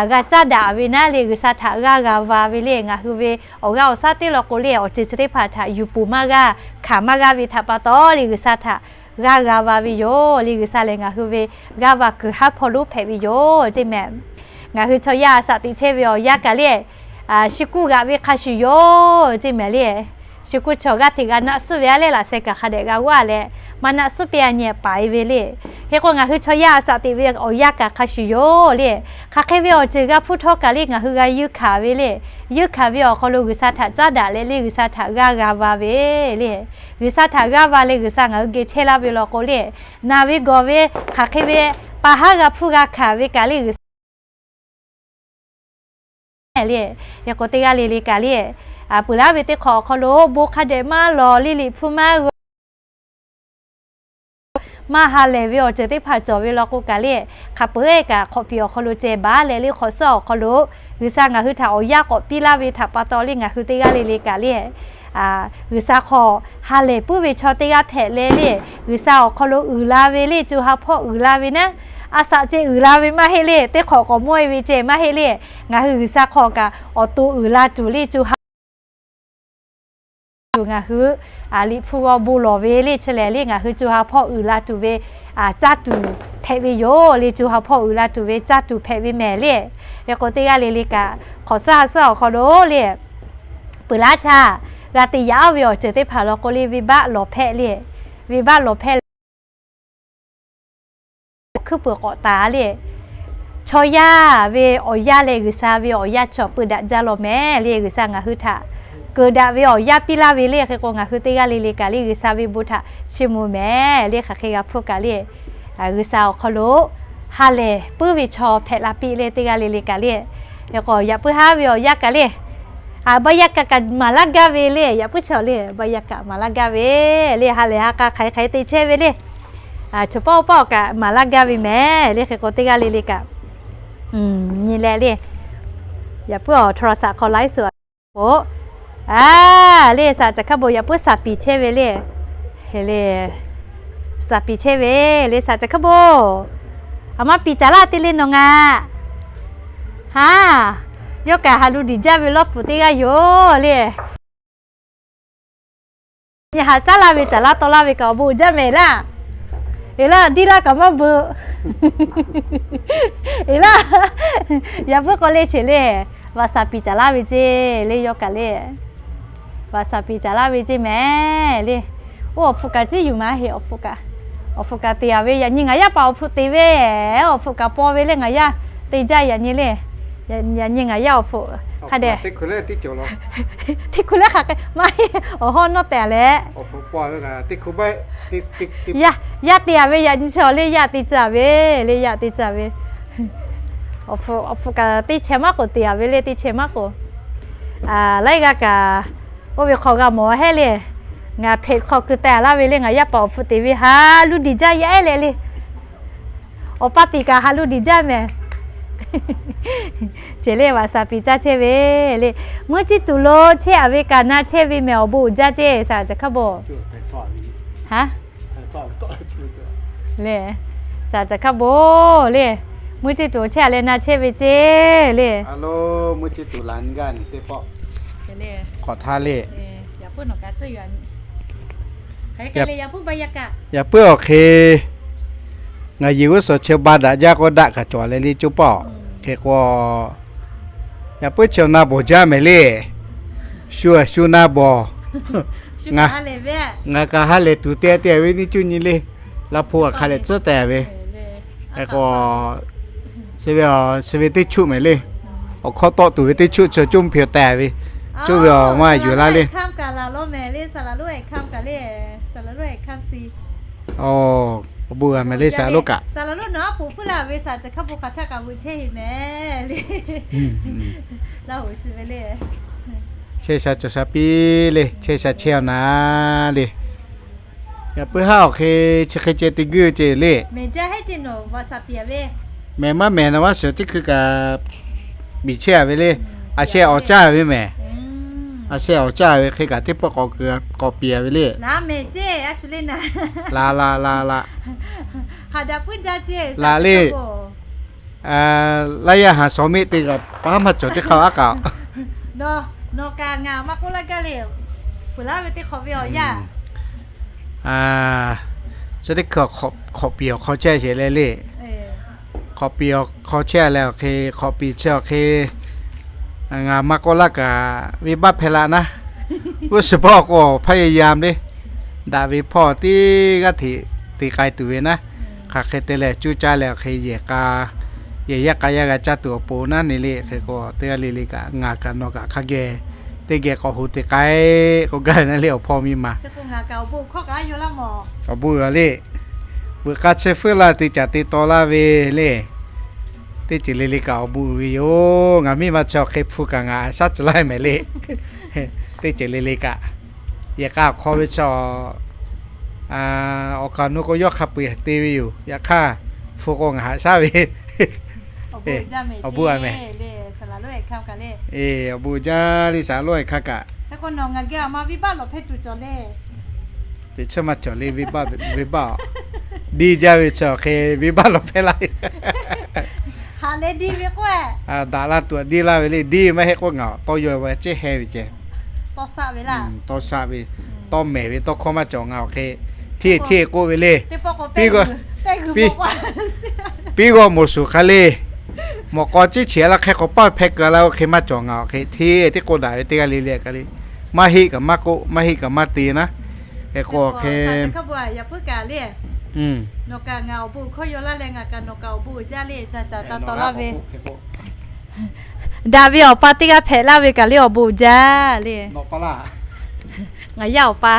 g'a caˉ daꞈ ve naˉ le, G'uiˬsha htaꞈ g'aˇ g'a va ve le. Ngaˬ hui ve awˬ g'aˇ awˬ shaˉ teˇ law k'o le, awˬ ceuˬ chi teˇ hpaˍ htaꞈ yuˬ peuˬ maˇ g'a, hkanˍ maˇ g'a ve htaꞈ pa taw le, G'uiˬsha htaꞈ g'aˇ g'a va ve yoˬ le. G'uiˬsha lehˬ ngaˬ hui ve g'aˇ va kuiˬ haˉ hpawˇ lonˉ hpehꞈ ve yoˬ ceˇ mehˍ. Ngaˬ hui chaw yaˇ a shaꞈ teꞈ chehˇ ve awˬ yanˇ kaꞈ le, shu kuˇ g'aꞈ ve hk'a shuˍ yoˬ ceˇ mehˍ le. Shu kuˇ chaw g'aˇ hteꞈ g'a naˆ suhˉ ve a lehˬ laꞈ sheh kaꞈ hk'a dehꞈ g'a g'aˇ leh, maˇ naˆ suhˉ piˇ a nyi paiˍ ve le. Hk'e k'o ngaˬ hui chaw yaˇ a shaꞈ teꞈ ve awˬ yanˇ kaꞈ hk'a shuˍ yoˬ le. Hk'aˬ hk'e ve awˬ ceuˬ g'a hpuˇ htawˇ kaꞈ le ngaˬ hui g'a yeunˇ hkanˍ ve le. Yeunˇ hkanˍ ve awˬ hk'aw lo G'uiˬsha htaꞈ caˉ daꞈ leh le, G'uiˬsha htaꞈ g'aˇ g'a va ve le. G'uiˬsha htaꞈ g'aˇ va leh G'uiˬsha ngaˬ hui geh chehˇ laˇ ve law k'o le, naˬ ve gawˬ ve hk'aˬ hk'e ve pa haˉ g'a hpuˇ g'a hkanˍ ve kaꞈ le G'uiˬsha le. Hk'e k'o teˇ g'aˇ le le kaꞈ le, peuˬ laˇ ve teˇ hk'awꞈ awˬ hk'aw lo bon hk'a dehꞈ maˇ lawˬ le, Liꞈ hpu maˇ g'aw maˇ ha lehˬ ve awˬ ceuˬ teˇ hpaˍ cawˬ ve law k'o kaꞈ le, hk'a peu-eˬ kaꞈ hk'awꞈ piˍ awˬ hk'aw lo ceh baˬ leh le, hk'awꞈ suhˉ awˬ hk'aw lo G'uiˬsha ngaˬ hui htaꞈ awˬ yanˇ k'awꞈ piˇ laˇ ve htaꞈ pa taw le ngaˬ hui teˇ g'aˇ le le kaꞈ le, G'uiˬsha hk'aw ha lehˬ puiˉ ve chaw teˇ g'aˇ hpehꞈ leh le, G'uiˬsha awˬ hk'aw lo uiˍ la ve le, co ha hpawˇ uiˍ la ve naˉ, a shaꞈ ceh uiˍ la ve maˇ heˆ le, teˇ hk'awꞈ k'awꞈ mawˇ-e ve ceh maˇ heˆ le. Ngaˬ hui G'uiˬsha hk'aw kaꞈ awˬ to uiˍ la tuˬ le, co ha tuˬ ngaˬ hui Liꞈ hpu g'aw bon lawˬ ve le, chi lehˬ le ngaˬ hui co ha hpawˇ uiˍ la tuˬ ve caˇ tuˬ hpehꞈ ve yoˬ le, co ha hpawˇ uiˍ la tuˬ ve caˇ tuˬ hpehꞈ ve mehˍ le. Hk'e k'o teˇ g'aˇ le le kaꞈ hk'awꞈ suhˉ ha suhˉ awˬ hk'aw lo le, peuˬ laˇ htaˇ g'a te yaꞈ ve awˬ ceuˬ teˇ hpaˍ law k'o le, venˇbaˆ lawˬ hpehˇ le, venˇbaˆ lawˬ hpehˇ le, hkuiˉ puiˍ k'awꞈ taˍ le. Chaw yaˇ ve awˬ yanˇ leh G'uiˬsha ve awˬ yanˇ chaw peu daꞈ jaˇ law mehˍ le. G'uiˬsha ngaˬ hui htaꞈ keu daꞈ ve awˬ yanˇ piˇ laˇ ve le. Hk'e k'o ngaˬ hui teˇ g'aˇ le le kaꞈ le G'uiˬsha ve bon htaꞈ chiˇ mvuh mehˍ le. Hk'aˬ hk'e g'a hpuˇ kaꞈ le, G'uiˬsha awˬ hk'aw lo ha lehˬ puiˉ ve chaw hpehꞈ la piˇ le teˇ g'aˇ le le kaꞈ le. Hk'e k'o yaꞈ puiˉ haˉ ve awˬ yanˇ kaꞈ le, baˆ yaˇ kaꞈ kaꞈ maˍ laˇ gaˇ ve le. Yaꞈ puiˉ chaw le baˆ yaˇ kaꞈ maˍ laˇ gaˇ ve le. Ha lehˬ ha k'a hk'aˬ hk'e te chehˇ ve le. Choˬ pawˆ pawˆ kaꞈ maˍ laˇ gaˇ ve mehˍ le. Hk'e k'o teˇ g'aˇ le le kaꞈ nyi leh le, yaꞈ puiˉ awˬ โทรศัพท์ hk'aw ไลฟ์สด a k'o, a le shaˍ caˬ hkaˇ bon yaꞈ puiˉ shaˍ piˍ chehˇ ve le. He le, shaˍ piˍ chehˇ ve le shaˍ caˬ hkaˇ bon. A maˇ piˍ caˍ laˇ te le nawˬ ngaˬ. Ha, yawˇ kaꞈ ha lu diˍ jaˇ ve lawˇ puˍ teˇ g'aˇ yoˬ le. Nyi haꞈ shaˉ laˇ ve caˍ laˇ taw laˇ ve kaꞈ awˬ bon uiˍ jaˇ mehˍ laˇ. Eˬ laˇ, diˇ laˇ kaꞈ maˇ beuꞈ. Eˬ laˇ, yaꞈ puiˉ k'o le cheˬ le, vaꞈ shaˍ piˍ caˍ laˇ ve ceˇ le yawˇ kaꞈ le. Vaꞈ shaˍ piˍ caˍ laˇ ve ceˇ mehˍ le. Oˇ awˬ hpfuhꞈ kaꞈ ciˉ yuˬ maˇ heˆ awˬ hpfuhꞈ kaꞈ. Awˬ hpfuhꞈ kaꞈ te a ve yaꞈ nyi ngaˬ yaˇ paˍ awˬ hpfuhꞈ te ve, awˬ hpfuh� kaꞈ paw ve le ngaˬ yaˇ te jaˇ yaꞈ nyi le. Yaꞈ nyi ngaˬ yaˇ awˬ hpfuhꞈ hk'a dehꞈ teˇ hkui lehˬ hk'aˬ hk'e maˇ heˆ awˬ hawˉ nawˉ tehꞈ leh. Yaˇ te a ve yaꞈ nyi chaw le yaˇ te tcuh ve le yaˇ te tcuh ve. Awˬ hpfuhꞈ kaꞈ teˇ chehˇ maˇ k'oˍ te a ve le teˇ chehˇ maˇ k'oˍ. Laiˉ g'aˇ kaꞈ oˇ ve hk'aw g'a mawˬ hehˉ le. Ngaˬ hpeꞈ hk'aw keu teh laˇ ve le ngaˬ yaˇ paˍ awˬ hpfuhꞈ te ve ha lu diˍ jaˇ yaˇ ehˉ leh le. Awˬ pa tiꞈ kaꞈ ha lu diˍ jaˇ mehˍ. Ceˬ le vaꞈ shaˍ piˍ caˇ chehˇ ve le. Muˇ ciˇ tuˬ lo chehˇ a ve kaꞈ na chehˇ ve mehˍ awˬ bon uiˍ jaˇ ceˇ shaˍ caˬ hkaˇ bon. Le, shaˍ caˬ hkaˇ bon le. Muˇ ciˇ tuˬ chehˇ a leh na chehˇ ve ceˇ le. Muˇ ciˇ tuˬ la nyi gaˇ nyi teˇ pawˆ hk'awꞈ htaˇ le. Yaꞈ puiˉ awˬ hk'e, ngaˬ yehˬ g'uˇ suhˍ chehˇ ba daꞈ jaˇ k'o daꞈ kaꞈ cawˬ leh le coˇ paˆ-oˬ. Hk'e k'o, yaꞈ puiˉ chi awˬ na bawˬ jaˇ mehˍ le. Shu a shu na bawˬ. Ngaˬ kaꞈ ha lehˬ tuˬ te te ve nyiˇ cuˇ nyi le. Laˇ hpu kaꞈ hk'a lehˬ tcuhˉ te ve. Hk'e k'o, chi ve, chi ve teˇ chuˆ mehˍ le. Awˬ hkawˇ tawˆ tuˬ ve teˇ chuˆ chi coˇ mvuhˇ hpeh te ve. Coˇ ve awˬ maˇ yuˬ laˇ le. Awˬ bon g'a mehˍ le saˍ laˍ lonˉ kaꞈ. Chehˇ sha cawˬ sha piˇ le, chehˇ sha chehˇ a na le. Yaꞈ puiˉ haˉ awˬ hk'e chi hk'e ceh te guiˇ ceh le. Mehˍ maˇ mehˍ na vaˇ suhˍ teˇ hkui kaꞈ biˬ chehˇ a ve le. A sheh awˬ caˇ ve mehˍ. A sheh awˬ caˇ ve hk'e kaꞈ teˇ pawˆ k'awꞈ piˍ a ve le. La la la la. Laꞈ le. Laˇ yaˇ haˍ shawˍ meˆ te kaꞈ pa haˉ maˇ cawˬ teˇ hk'aˇ aˉ kaꞈ. Chi teˇ hkui hk'awꞈ piˍ awˬ hk'aw chehˇ sheˍ le le. Hk'awꞈ piˍ awˬ hk'aw chehˇ leh awˬ hk'e, hk'awꞈ piˍ chi awˬ hk'e, ngaˬ maˇ k'oˆ laˇ kaꞈ venˇ baˆ hpehˇ laˇ naˉ. G'uˇ suhˍ hpawˇ k'o hpaˇ yaˇ yaˇ le. Daꞈ ve hpawˇ teˇ g'aˇ hteꞈ te k'ai tuˬ ve naˉ. Hk'aˬ hk'e te leh cuˇ caˇ leh awˬ hk'e yehˬ k'a, yehˬ yaˇ k'a yaˇ g'a caˇ tuˬ awˬ pon naˉ ne le. Hk'e k'o teˇ g'aˇ le le kaꞈ ngaˬ kaꞈ nawˬ kaꞈ hk'a geh teˇ geh k'awꞈ hu te k'ai k'oˆ gaˇ naˉ le awˬ hpawˇ miˇ ma. Awˬ bon g'a le. Veuꞈ k'a chehˇ feuˉ laˇ te caˍ te taw laˇ ve le. Teˇ ceuˬ le le kaꞈ awˬ bon uiˍ ve yoˬ. Ngaˬ miˇ ma chi awˬ hk'e hpu kaꞈ ngaˬ shaˉ tcuh laˇ mehˍ le. Teˇ ceuˬ le le kaꞈ, yehˬ k'a awˬ hk'aw ve chi awˬ kaˍ awˬ nu k'o yawˇ hk'a peu-eˬ te ve yoˬ. Yaꞈ hk'aˇ, hpu k'o ngaˬ haꞈ shaˉ ve. Awˬ bon a mehˍ. Awˬ bon jaˇ le saˍ laˍ lonˉ e hk'aˇ kaꞈ. Teꞈ chiˇ maˇ cawˬ le, venˇ baˆ, venˇ baˆ. Diˇ jaˇ ve chi awˬ hk'e venˇ baˆ lawˬ hpehˇ laˇ ve. Daꞈ la tuˬ diˇ laˇ ve le. Diˇ maˇ heˆ k'o ngaˬ tawˇ yaw ve cehˇ heh ve ceh. Tawˇ shaˆ ve, tawˇ mehˍ ve tawˇ hkawˇ maˇ cawˬ ngaˬ awˬ hk'e. Hteˇ hteˇ k'oˆ ve le. Piˇ g'aw moˍ suˍ hk'a le. Mawꞈ k'aw ciˉ chi laˇ hk'e k'awꞈ paˇ hpehˇ keu laˇ oˇ hk'e maˇ cawˬ ngaˬ awˬ hk'e. Hteˇ teˇ k'oˆ daꞈ ve teˇ g'aˇ le le hk'a le. Maˇ heˆ kaꞈ maˇ k'oˆ, maˇ heˆ kaꞈ maˇ te naˉ. Hk'e k'o hk'e, daꞈ ve awˬ pa teˇ g'aˇ hpehꞈ laˇ ve kaꞈ le awˬ bon jaˇ le. Ngaˬ yaˇ awˬ pa,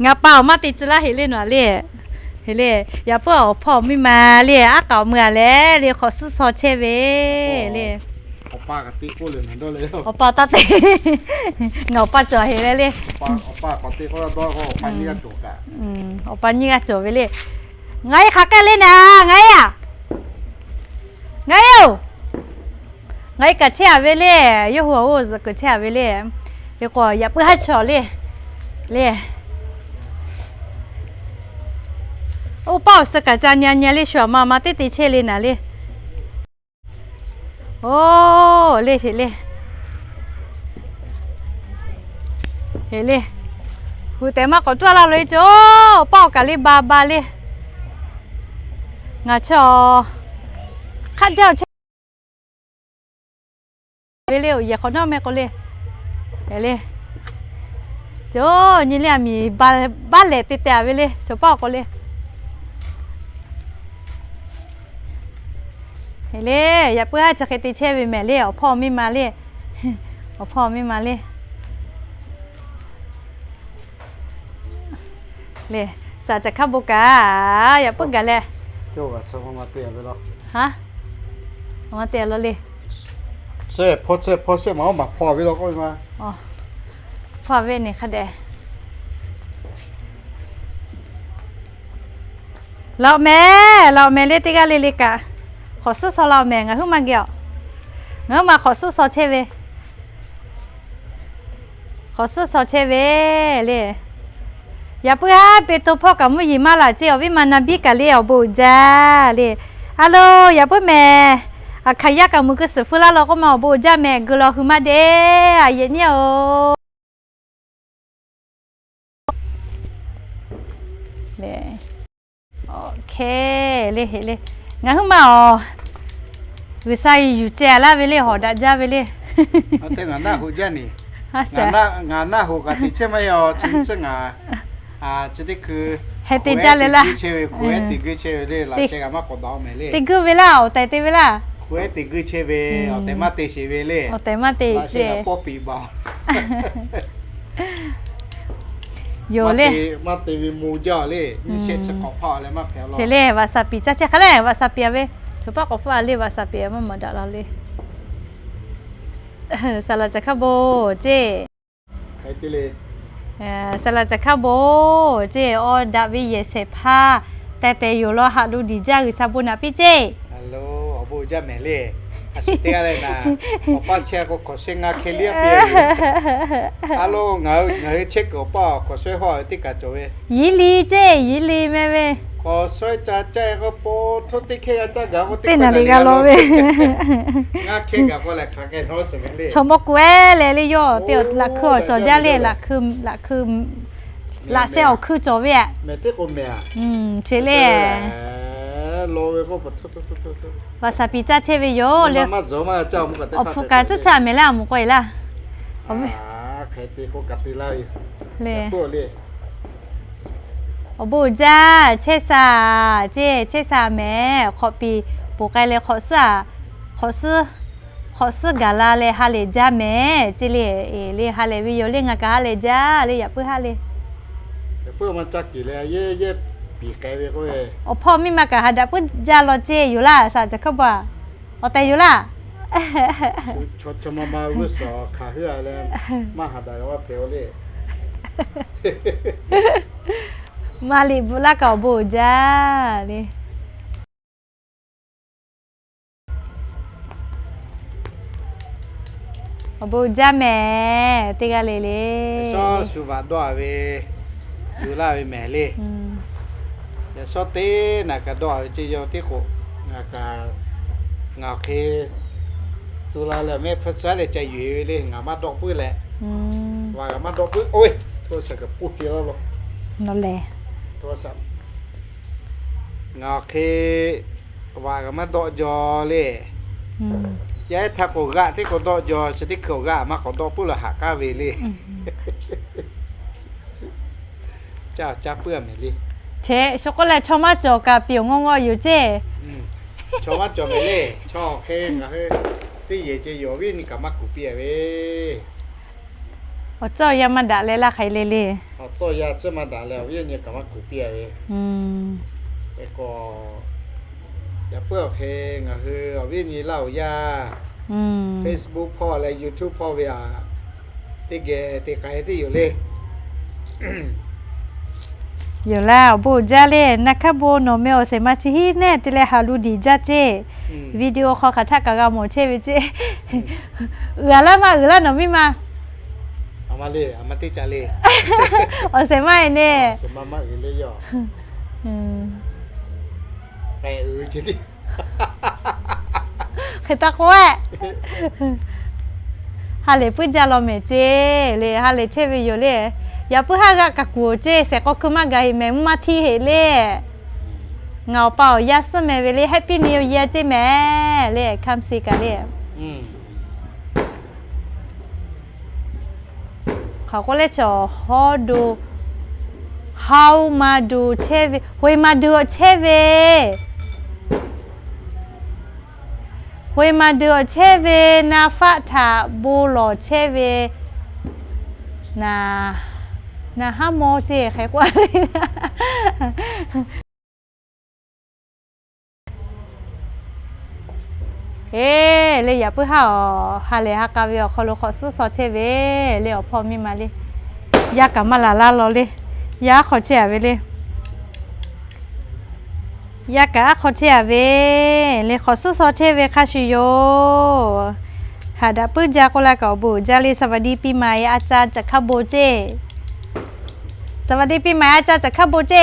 ngaˬ pa awˬ maˇ te tcuh laˇ heˍ le nawˬ le. Heˍ le, yaꞈ puiˉ awˬ hpawˇ miˇ ma le, aˉ k'aoˍ mui a leh le, hk'awꞈ suhˉ shaw chehˇ ve le. Awˬ pa taˇ te, ngaˬ awˬ pa cawˬ heˍ le le. Awˬ pa nyiˇ g'aˇ cawˬ ve le. Ngaˬ e hk'aˬ k'ai le naˍ, ngaˬ e a, ngaˬ e oˬ. Ngaˬ e kaꞈ chehˇ a ve le, yawˇ hui a oˇ zuhꞈ kuiˬ chehˇ a ve le. Hk'e k'o yaꞈ puiˉ haˉ chaw le, le. Oˇ paˆ awˬ suh kaꞈ ca nyi nyi le, shu aꞈ ma ma teˇ te chehˇ le naˍ le. Oˇ le, heˍ le. Heˍ le. Hui tehꞈ maˇ k'awꞈ tuˉ a laˇ lo e cawˬ, paˆ awˬ kaꞈ le ba ba le. Ngaˬ chaw hk'aˆ jaˇ chehˇ ve le, awˬ yehˬ hk'awꞈ nawˉ meh k'o le. Heˍ le. Cawˬ nyi le, aˬ miˍ baˆ lehˬ te te a ve le, chaw paˆ awˬ k'o le. Heˍ le, yaꞈ puiˉ haˉ chi hk'e te chehˇ ve mehˍ le, awˬ hpawˇ miˇ ma le. Awˬ hpawˇ miˇ ma le. Le, saˍ caꞈ hkaˇ bon kaꞈ, yaꞈ puiˉ gaˬ leh. A, ma te lo le. Hpawˇ ve ne hk'a dehꞈ. Laꞈ mehˍ, laꞈ mehˍ le teˇ g'aˇ le le kaꞈ. Hk'awꞈ suhˉ shaw laꞈ mehˍ, ngaˬ huiˉ maˇ geh aˬ. Ngaˬ huiˉ maˇ hk'awꞈ suhˉ shaw chehˇ ve. Hk'awꞈ suhˉ shaw chehˇ ve le. Yaꞈ puiˉ haˉ pe to hpawˇ kaꞈ mvuhˇ yeˬ maˇ laˬ ceˇ, awˬ viˉ ma na biˇ kaꞈ le awˬ bon uiˍ jaˇ le. A lo, yaꞈ puiˉ mehˍ. Aˬ hkaˍ yaˇ kaꞈ mui keu suhˍ feu laˇ law k'oˆ ma awˬ bon uiˍ jaˇ mehˍ, geu law hui maˇ deˇ, a yehˬ nyi oˬ. Heˆ le, heˆ le. Ngaˬ hui ma awˬ, G'uiˬsha yuˬ ceh laˇ ve le, hawˍ daꞈ jaˇ ve le. Ngaˬ naˆ hoꞈ kaꞈ teꞈ chehˇ maˇ heˆ a, chi ngaˬ, chi teˇ hkui heh te jaˇ le laˇ. Teˇ guˇ ve laˇ, awˬ tehˬ te ve laˇ. Awˬ tehˬ maˇ te sheˍ ve le. Awˬ tehˬ maˇ te ce. Yoˬ le. Cheˬ le, vaꞈ saˍ piˍ caˇ chehˇ hk'a le, vaꞈ saˍ piˍ a ve. Chaw paˉ k'awꞈ hpfuhˇ a le, vaꞈ saˍ piˍ a maˇ maˍ daꞈ la le. Saˍ laꞈ caˬ hk'a bon ceˇ. Saˍ laꞈ caˬ hk'a bon ceˇ, awˬ daꞈ ve yehˬ shehˍ hpaˇ tehˬ tehˬ yoˬ law, haꞈ lu diˍ jaˇ, G'uiˬsha bon naꞈ piˇ ceˇ. Yili ceˇ, yili meh ve. Teˇ naˍ riˍ g'a law ve. Chaw mawˇ ku ehˉ leh le, yawˇ te laꞈ hkui awˬ cawˬ jaˇ le, laꞈ sheh awˬ hkui cawˬ ve a. Cheˬ le. Vaꞈ saˍ piˍ caˇ chehˇ ve yoˬ le. Awˬ hpu kaꞈ caˇ chehˇ mehˍ le, a moˍ k'o e laˇ. Le, awˬ bon uiˍ jaˇ, chehˇ shaˍ ceˇ, chehˇ shaˍ mehˍ. Hk'awꞈ piˍ poˬ k'ai leh, hk'awꞈ suhˉ gaˬ la leh ha lehˬ jaˇ mehˍ ceˇ le. Le ha lehˬ ve yoˬ le, ngaˬ kaꞈ ha lehˬ jaˇ le, yaꞈ puiˉ haˉ le. Awˬ hpawˇ miˇ ma kaꞈ ha daꞈ puiˉ jaˇ law ceˇ yoˬ laˇ, saˍ laꞈ caˬ hk'a bon a. Awˬ tehˬ yoˬ laˇ. Maˇ liꞈ bvuhꞈ laˇ kaꞈ awˬ bon uiˍ jaˇ le. Awˬ bon uiˍ jaˇ mehˍ, teˇ g'aˇ le le. Shu vaꞈ dawˇ a ve, yuˬ laˇ ve mehˍ le. Yaꞈ shawˉ teˇ naꞈ kaꞈ dawˇ a ve ceˇ, yawˇ teˇ k'o, ngaˬ kaꞈ, ngaˬ awˬ hk'e tu la leh mehˆ hpfuhˇ caˉ leh ca yuˬ e ve le, ngaˬ maˇ dawˆ puiˉ leh. Vaꞈ kaꞈ maˇ dawˆ puiˉ. Oˇ ve, hto shaˍ kaꞈ k'oˆ te laˇ lo. Ngaˬ awˬ hk'e vaꞈ kaꞈ maˇ dawˆ jaw le. Yaˇ ehˉ htaˇ k'o g'aˆ teˇ k'o dawˆ jaw, chi teˇ hkui awˬ g'aˆ maˇ k'awꞈ dawˆ puiˉ lo haꞈ k'aˉ ve le. Caˇ caˇ puiˉ a mehˍ le. Cheˬ, shu k'oˆ leh chaw maˇ cawˬ kaꞈ piˍ awˬ ngaw ngaw yoˬ ceˇ. Chaw maˇ cawˬ mehˍ le. Chaw awˬ hk'e ngaˬ hui teˇ yehˬ ceh yoˬ, awˬ viˉ nyi kaꞈ maˇ kuˬ piˇ a ve. Awˬ tcuhˇ awˬ yanˇ maˇ daꞈ leh laˇ hk'aˬ le le. Awˬ tcuhˇ awˬ yanˇ tcuhˇ maˇ daꞈ leh awˬ viˉ awˬ nyi kaꞈ maˇ kuˬ piˇ a ve. Hk'e k'o, yaꞈ puiˉ awˬ hk'e ngaˬ hui awˬ viˉ nyi laˇ oˬ yaˇ, Facebook hpawˇ leh YouTube hpawˇ ve aꞈ, teˇ geh te k'ai teˇ yoˬ le. Yoˬ laˇ, awˬ bon uiˍ jaˇ le. Naˬ hk'a bon nawˬ meh awˬ shehˍ ma chi hiˉ nehˇ te leh haꞈ lu diˍ jaˇ ceˇ. Video hk'aw hk'aˬ htaˆ kaꞈ g'a mawˬ chehˇ ve ceˇ. Uiˍ a laˇ maˇ uiˍ laˇ nawˬ miˇ ma. Awˬ shehˍ ma e ne. Hk'e taˇ k'oˆ e. Ha lehˬ puiˉ jaˇ law mehˍ ceˇ le, ha lehˬ chehˇ ve yoˬ le. Yaꞈ puiˉ haˉ g'aˆ kaꞈ kuˬ ceˇ, shehˍ k'aw hkui maˇ gaˬ heꞈ mehˍ, mvuhˇ maˇ htiˇ heꞈ le. Ngaˬ awˬ pa awˬ yaˇ suhˉ meh ve le, Happy New Year ceˇ mehˍ le, Kamsi kaꞈ le. Hk'aˬ k'oˆ leh chaw hawˉ do, hawˉ ma do chehˇ ve, hawˉ ma do awˬ chehˇ ve, hawˉ ma do awˬ chehˇ ve, naˇ faˆ htaꞈ bon lawˬ chehˇ ve, naˍ, naˍ haˉ mawˇ ceˇ hk'e k'oˆ a le. Eˬ, le yaꞈ puiˉ haˉ awˬ ha lehˬ ha k'a ve awˬ hk'aw lo hk'awꞈ suhˉ shaw chehˇ ve le, awˬ hpawˇ miˇ ma le. Yaˇ kaꞈ maˇ laˬ laˇ law le. Yaˇ hk'aw chehˇ a ve le. Yaˇ kaꞈ aˉ hk'aw chehˇ a ve le, hk'awꞈ suhˉ shaw chehˇ ve hk'a shuˍ yoˬ. Haꞈ daꞈ puiˉ jaˇ k'oˆ laˇ kaꞈ awˬ bon uiˍ jaˇ le. สวัสดีปีใหม่ อาจารย์ จันทบุรี ceˇ. สวัสดีปีใหม่ อาจารย์ จันทบุรี ceˇ.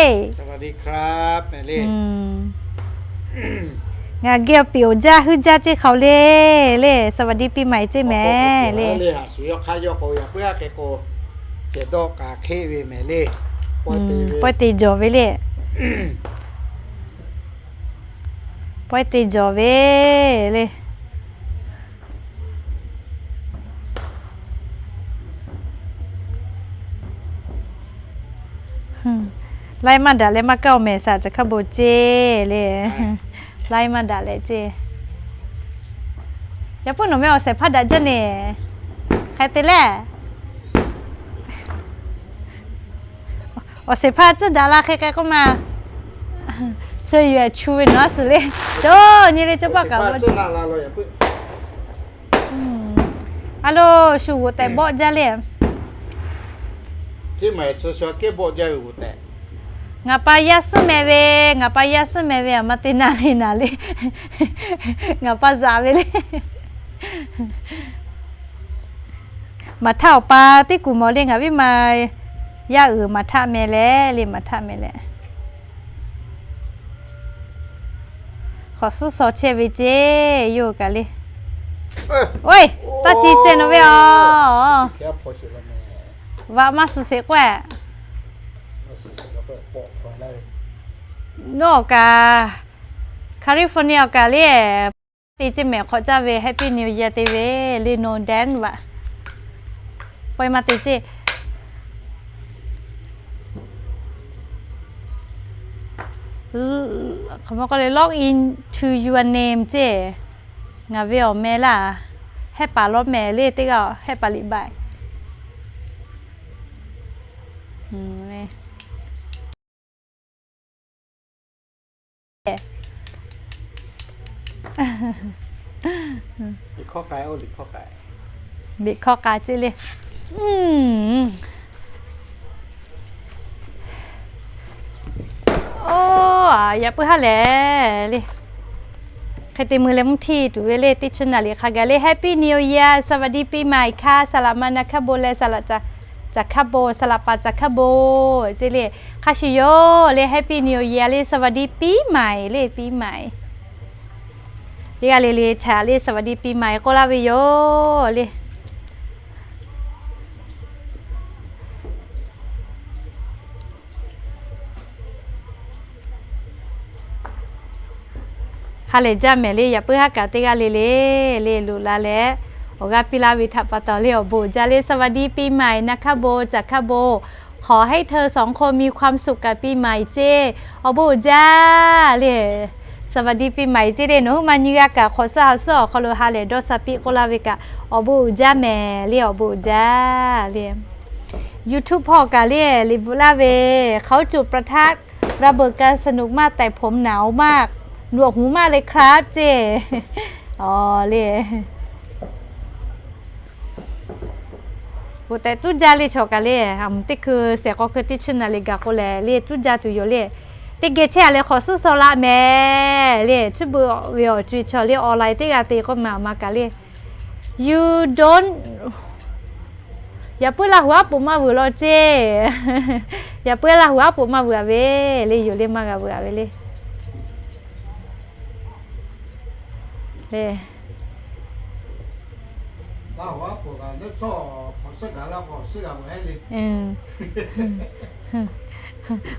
Ngaˬ geh awˬ piˍ awˬ jaˇ huiˉ jaˇ ceˇ hk'aw le, le สวัสดีปีใหม่ ceˇ mehˍ le. Pawehˇ te jawˬ ve le. Pawehˇ te jawˬ ve le. Laiˉ maˇ daꞈ leh maˇ kaˇ-oˬ mehˍ, saˍ laꞈ caˬ hkaˇ bon ceˇ le. Laiˉ maˇ daꞈ leh ceˇ. Yaꞈ puiˉ nawˬ meh awˬ shehˍ hpaˇ daꞈ jaˇ neˬ. Hk'e te leh, awˬ shehˍ hpaˇ tcuhˇ daꞈ la hk'e k'ai k'oˆ ma. Chi yuˬ-eh chu ve nawˬ a suhˍ le. Cawˬ nyi le cawˇ paˆ kaꞈ bawˆ jaˇ. A lo, shu g'oꞈ tehꞈ bawˆ jaˇ le. Ngaˬ pa yaˇ suhˉ meh ve, ngaˬ pa yaˇ suhˉ meh ve, aˬ ma te naˍ le naˍ le. Ngaˬ pa zaꞈ ve le. Maˍ htaˆ awˬ pa teˇ kuˬ mawˬ le, ngaˬ viˉ ma yaˇ uiˍ maˍ htaˆ meh leh le, maˍ htaˆ meh leh. Hk'awꞈ suhˉ shaw chehˇ ve ceˇ, yawˇ kaꞈ le. Oˇ, taˇ ci ceh nawˬ ve aˬ. Vaꞈ maˇ suh sheˍ k'oˆ-eh. Nawˬ awˬ kaꞈ, California awˬ kaꞈ le, te ceˇ mehˍ hk'awꞈ caˇ ve Happy New Year te ve le, no dan vaꞈ. Pawehˇ maˇ te ceˇ. Log into your name ceˇ. Ngaˬ ve awˬ meh laˇ. Hehˉ paˍ lawˉ mehˍ le, teˇ g'aˇ hehˉ paˍ liꞈ baꞈ. Liꞈ hkawˇ k'a ceˇ le. Oˇ, yaꞈ puiˉ haˉ lehˬ le. Hk'e te mui leh mvuhˇ htiˇ tuˬ ve le, teˇ chi naˍ liꞈ hk'a gaˬ le, Happy New Year, สวัสดีปีใหม่ hkaˇ, saˍ laꞈ ma naˍ hkaˇ bon leh saˍ laꞈ caˬ hkaˇ bon, saˍ laꞈ paˍ caˬ hkaˇ bon ceˇ le. Hk'a shuˍ yoˬ le, Happy New Year le, สวัสดีปีใหม่ le, ปีใหม่. Teˇ g'aˇ le le htaꞈ le สวัสดีปีใหม่ k'oˆ laˇ ve yoˬ le. Ha lehˬ jaˇ mehˍ le, yaꞈ puiˉ haˉ kaꞈ teˇ g'aˇ le le, le loꞈ la leh, awˬ g'aˇ piˇ laˇ ve htaꞈ pa taw le awˬ bon uiˍ jaˇ le, สวัสดีปีใหม่ naˍ hkaˇ bon caˬ hkaˇ bon, ขอให้เธอสองคนมีความสุขกับปีใหม่ ceˇ, awˬ bon uiˍ jaˇ le, สวัสดีปีใหม่ ceˇ le, nawˬ huiˉ ma nyi g'a kaꞈ hk'awꞈ suhˉ ha suhˉ awˬ hk'aw lo ha lehˬ dawˇ sha piˇ k'oˆ laˇ ve kaꞈ awˬ bon uiˍ jaˇ mehˍ le, awˬ bon uiˍ jaˇ le. YouTube hpawˇ kaꞈ le, liꞈ bvuhꞈ laˇ ve, เขาจุดประทัดระเบิดกันสนุกมาก แต่ผมหนาวมาก หนวกหูมากเลยครับ ceˇ. Aˬ le, k'oꞈ tehꞈ tuˉ jaˇ le chaw kaꞈ le, a mvuhˬ teˇ hkui shehˍ k'aw hkui teˇ chi naˍ liꞈ gaˬ k'o lehˬ le tuˉ jaˇ tuˬ yoˬ le. Teˇ geh chehˇ a leh hk'awꞈ suhˉ shaw laˇ mehˍ le, chi beuꞈ ve awˬ co-e chaw le online teˇ g'aˇ te k'oˆ ma aˬ ma kaꞈ le. You don't, yaꞈ puiˉ Laˇ huˍ aˉ poꞈ maˇ vuiˬ law ceˇ. Yaꞈ puiˉ Laˇ huˍ aˉ poꞈ maˇ vuiˬ a ve le, yoˬ le maˇ g'a vuiˬ a ve le.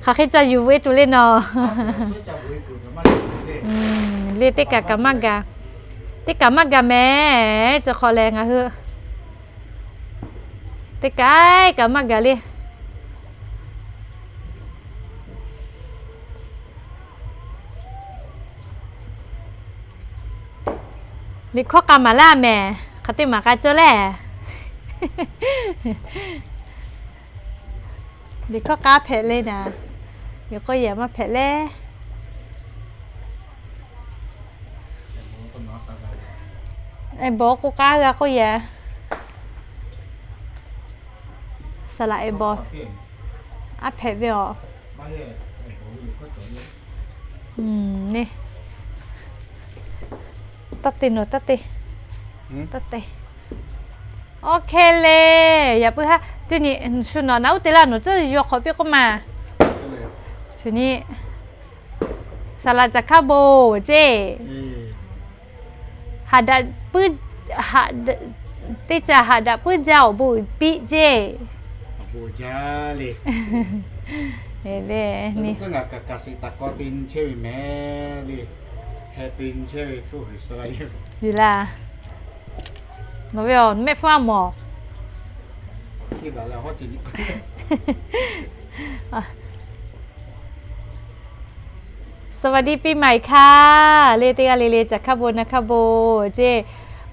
Hk'aˬ hk'e ca yuˬ ve tuˬ le nawˬ. Le teˇ kaꞈ kaꞈ maˇ gaˬ, teˇ kaꞈ maˇ gaˬ mehˍ, chi hk'aw lehˬ ngaˬ hui teˇ kaꞈ kaꞈ maˇ gaˬ le. Liꞈ hkawˇ k'a maˍ laˇ mehˍ, hk'aˬ teˇ maˍ k'a cawˇ lehˬ. Liꞈ hkawˇ k'a hpehꞈ le naˍ, yoˬ k'oˆ yehˬ maˇ hpehꞈ le. Bon k'oˆ k'aˉ g'a k'oˆ yehˬ. Saˍ laꞈ e bon aˉ hpehꞈ ve aˬ. Taˇ te nawˬ, taˇ te, taˇ te. Oˇ hk'e le, yaꞈ puiˉ haˉ teˇ nyi shu nawˬ naˉ uˉ te laˇ, nawˬ tcuhˉ yaw hk'awꞈ piˇ k'oˆ ma. Saˍ laꞈ caˬ hkaˇ bon ceˇ. Haꞈ daꞈ puiˉ, teˇ caˬ haꞈ daꞈ puiˉ jaˇ awˬ bon uiˍ piˇ ceˇ. Awˬ bon uiˍ jaˇ le. Ngaˬ kaꞈ kaꞈ sheˍ taˍ k'aw te nyi chehˇ ve mehˍ le. Yuˬ laˇ. Nawˬ ve awˬ mehˆ hpfuhˇ a mawˬ. สวัสดีปีใหม่ค่ะ le teˇ g'aˇ le le, caˬ hkaˇ bon naˬ hkaˇ bon ceˇ.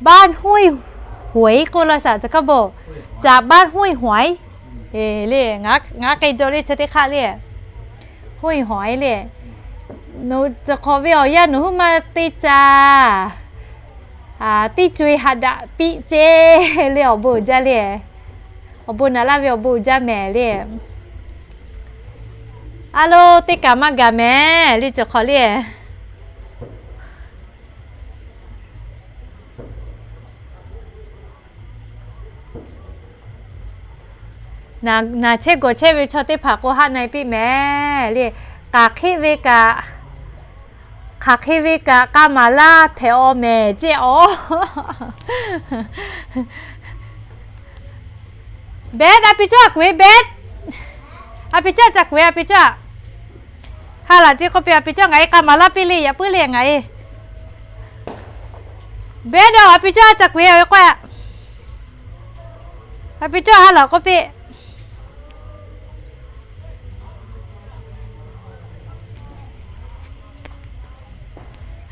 บ้านห้วยหวย k'oˆ laˇ shaˍ caˬ hkaˇ bon. Caˬ บ้านห้วยหวย le, ngaˬ k'ai jaw le chi teˇ hk'aˇ le, ห้วยหวย le. Nawˬ cawˬ hk'awꞈ ve awˬ yanˇ nawˬ huiˉ ma te caˬ, teˇ co e haꞈ daꞈ piˇ ceˇ le, awˬ bon uiˍ jaˇ le. Awˬ bon naˍ laˇ ve awˬ bon uiˍ jaˇ mehˍ le. A lo, teˇ kaꞈ maˇ gaˬ mehˍ le, cawˬ hk'awꞈ le. Naˬ chehˇ gawˬ chehˇ ve chaw teˇ hpaˍ k'o haˆ na e piˇ mehˍ le. K'aˬ hk'e ve kaꞈ, hk'aˬ hk'e ve kaꞈ k'a maˍ laˇ hpehꞈ aw mehˍ ceˇ aw. Beh, a pi cawˇ a kuˬ e, Beh. A pi cawˇ ca kuˬ e, a pi cawˇ. Ha laˬ ceˇ k'oˆ piˇ, a pi cawˇ ngaˬ e k'a maˍ laˇ piˇ le, yaꞈ puiˉ le ngaˬ e. Beh, a pi cawˇ ca kuˬ e, a ve k'oˆ. A pi cawˇ ha laˬ k'oˆ piˇ.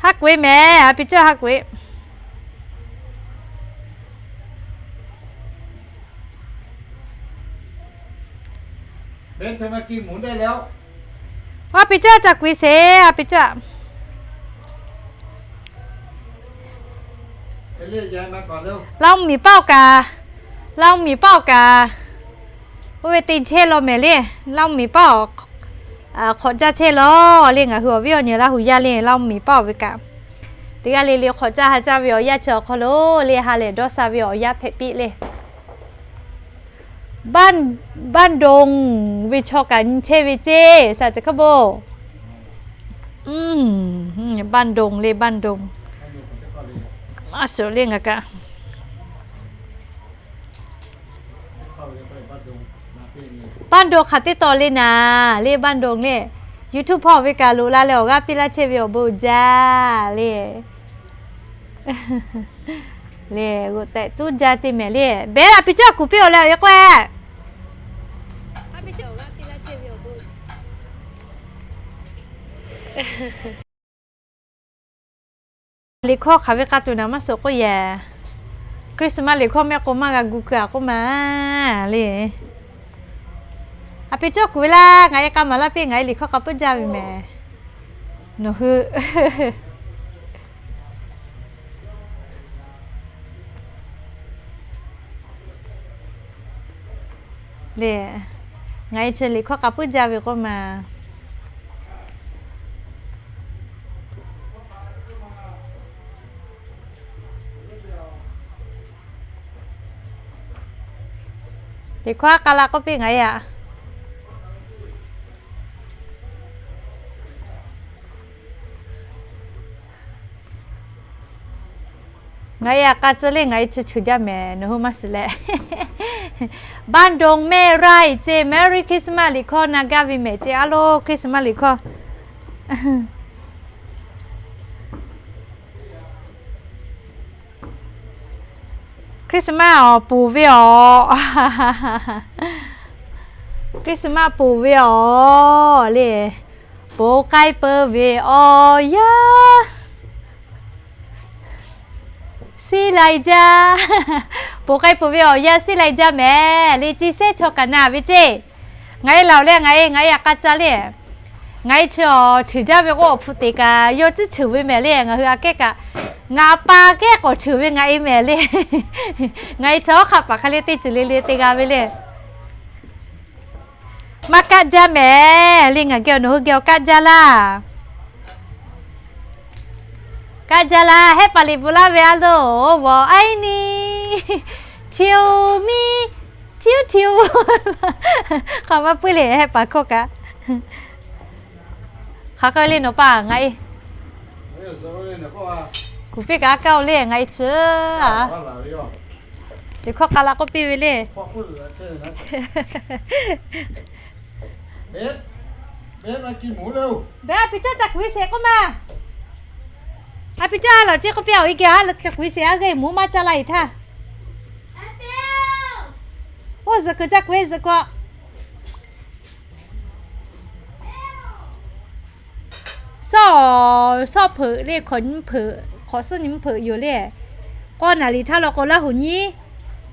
Haˉ k'oꞈ e mehˍ, a pi cawˇ haˉ k'oꞈ e. A pi cawˇ ca k'oꞈ e sheˍ, a pi cawˇ. Laˇ oˇ miˬ paˆ oˬ kaꞈ, Laˇ oˇ miˬ paˆ oˬ kaꞈ, oˇ ve te chehˇ law mehˍ le. Laˇ oˇ miˬ paˆ oˬ, hk'awꞈ caˇ chehˇ law le. Ngaˬ hui awˬ viˉ awˬ nyi Laˇ hu yaˇ le, Laˇ oˇ miˬ paˆ oˬ ve kaꞈ, teˇ g'aˇ le le hk'awꞈ caˇ ha caˇ ve awˬ yanˇ chi awˬ hk'aw lo le, ha lehˬ dawˇ sha ve awˬ yanˇ hpehꞈ piˇ le. บ้านดง ve chaw kaꞈ nyi chehˇ ve ceˇ, shaˍ caˬ hkaˇ bon. บ้านดง le, บ้านดง. A shuˍ le ngaˬ kaꞈ บ้านดง hk'aˬ teˇ taw le naˍ le, บ้านดง le. YouTube hpawˇ ve kaꞈ loꞈ la leh awˬ g'aˇ piˇ laˇ chehˇ ve awˬ bon jaˇ le. Le g'oꞈ tehꞈ tuˉ jaˇ ceˇ mehˍ le. Beh, a pi cawˇ kuˬ piˇ oˬ leh awˬ e k'oˆ e. Liꞈ hkawˇ hk'aˬ ve k'a tuˬ naˍ maˇ suh k'oˆ yehˬ. Christmas liꞈ hkawˇ mehˆ k'o maˇ g'a gu keu a k'oˆ ma le. A pi cawˇ kuˬ ve laˇ, ngaˬ e k'a maˍ laˇ piˇ, ngaˬ e liꞈ hkawˇ k'a puiˉ jaˇ ve mehˍ. Nawˬ hui le, ngaˬ e chi liꞈ hkawˇ k'a puiˉ jaˇ ve k'oˆ ma. Liꞈ hkawˇ a k'a la k'oˆ piˇ ngaˬ e aꞈ. Ngaˬ e aꞈ k'a tcuh le, ngaˬ e chi cheuˬ jaˇ mehˍ, nawˬ hui maˇ shiˍ leh. บ้านดง mehˆ ไร่ ceˇ, Merry Christmas liꞈ hkawˇ na gaˇ ve mehˍ ceˇ, a lo Christmas liꞈ hkawˇ. Christmas awˬ ponˬ ve awˬ, Christmas ponˬ ve awˬ le, ponˬ k'ai peuˬ ve awˬ yaˇ siˉ lai jaˇ. Ponˬ k'ai peuˬ ve awˬ yaˇ siˉ lai jaˇ mehˍ le, ci sehˉ chaw kaꞈ na ve ceˇ. Ngaˬ e laˬ leh ngaˬ e, ngaˬ e aꞈ k'a ca le. Ngaˬ e chi awˬ cheuˬ jaˇ ve k'o, awˬ hpu teꞈ kaꞈ yawˇ ciˉ cheuˬ ve mehˍ le. Ngaˬ hui aꞈ kehˉ kaꞈ, ngaˬ pa kehˉ k'awꞈ cheuˬ ve ngaˬ e mehˍ le. Ngaˬ e chi awˬ hk'aˇ paˍ hk'a le teˇ ceuˬ le le te g'a ve le. Maˇ kaˆ jaˇ mehˍ le, ngaˬ geh awˬ nawˬ hui geh awˬ kaˆ jaˇ laˇ. Kaˆ jaˇ laˇ, hehˆ paˍ liꞈ bvuhꞈ laˇ ve a loˬ, 我爱你, 求你, 求求. Hk'aˬ ma puiˉ le hehˆ paˍ hkawˇ kaꞈ. Hk'aˬ k'ai le nawˬ pa ngaˬ e. Kuˬ piˇ kaꞈ a kaˇ oˬ le ngaˬ e chi. Liꞈ hkawˇ k'a la k'oˆ piˇ ve le. Beh, a pi cawˇ ca kuˬ ve sheˍ k'oˆ ma. A pi caˇ lawˬ ceˇ k'oˆ piˇ-a, awˬ e geh a leh ca kuiˬ sheˍ, a g'ehˇ mvuhˇ maˇ caˇ laˇ-e htaˇ. Oˇ zuhꞈ kuiˬ ca kuiˬ zuhꞈ kuiˬ. Sawˉ, sawˉ hpeuꞈ le, hk'awꞈ nyi hpeuꞈ, hk'awꞈ suhˉ nyi hpeuꞈ yoˬ le. K'awˇ naˍ liˍ htaˇ law k'o, Laˇ huˍ nyiˉ,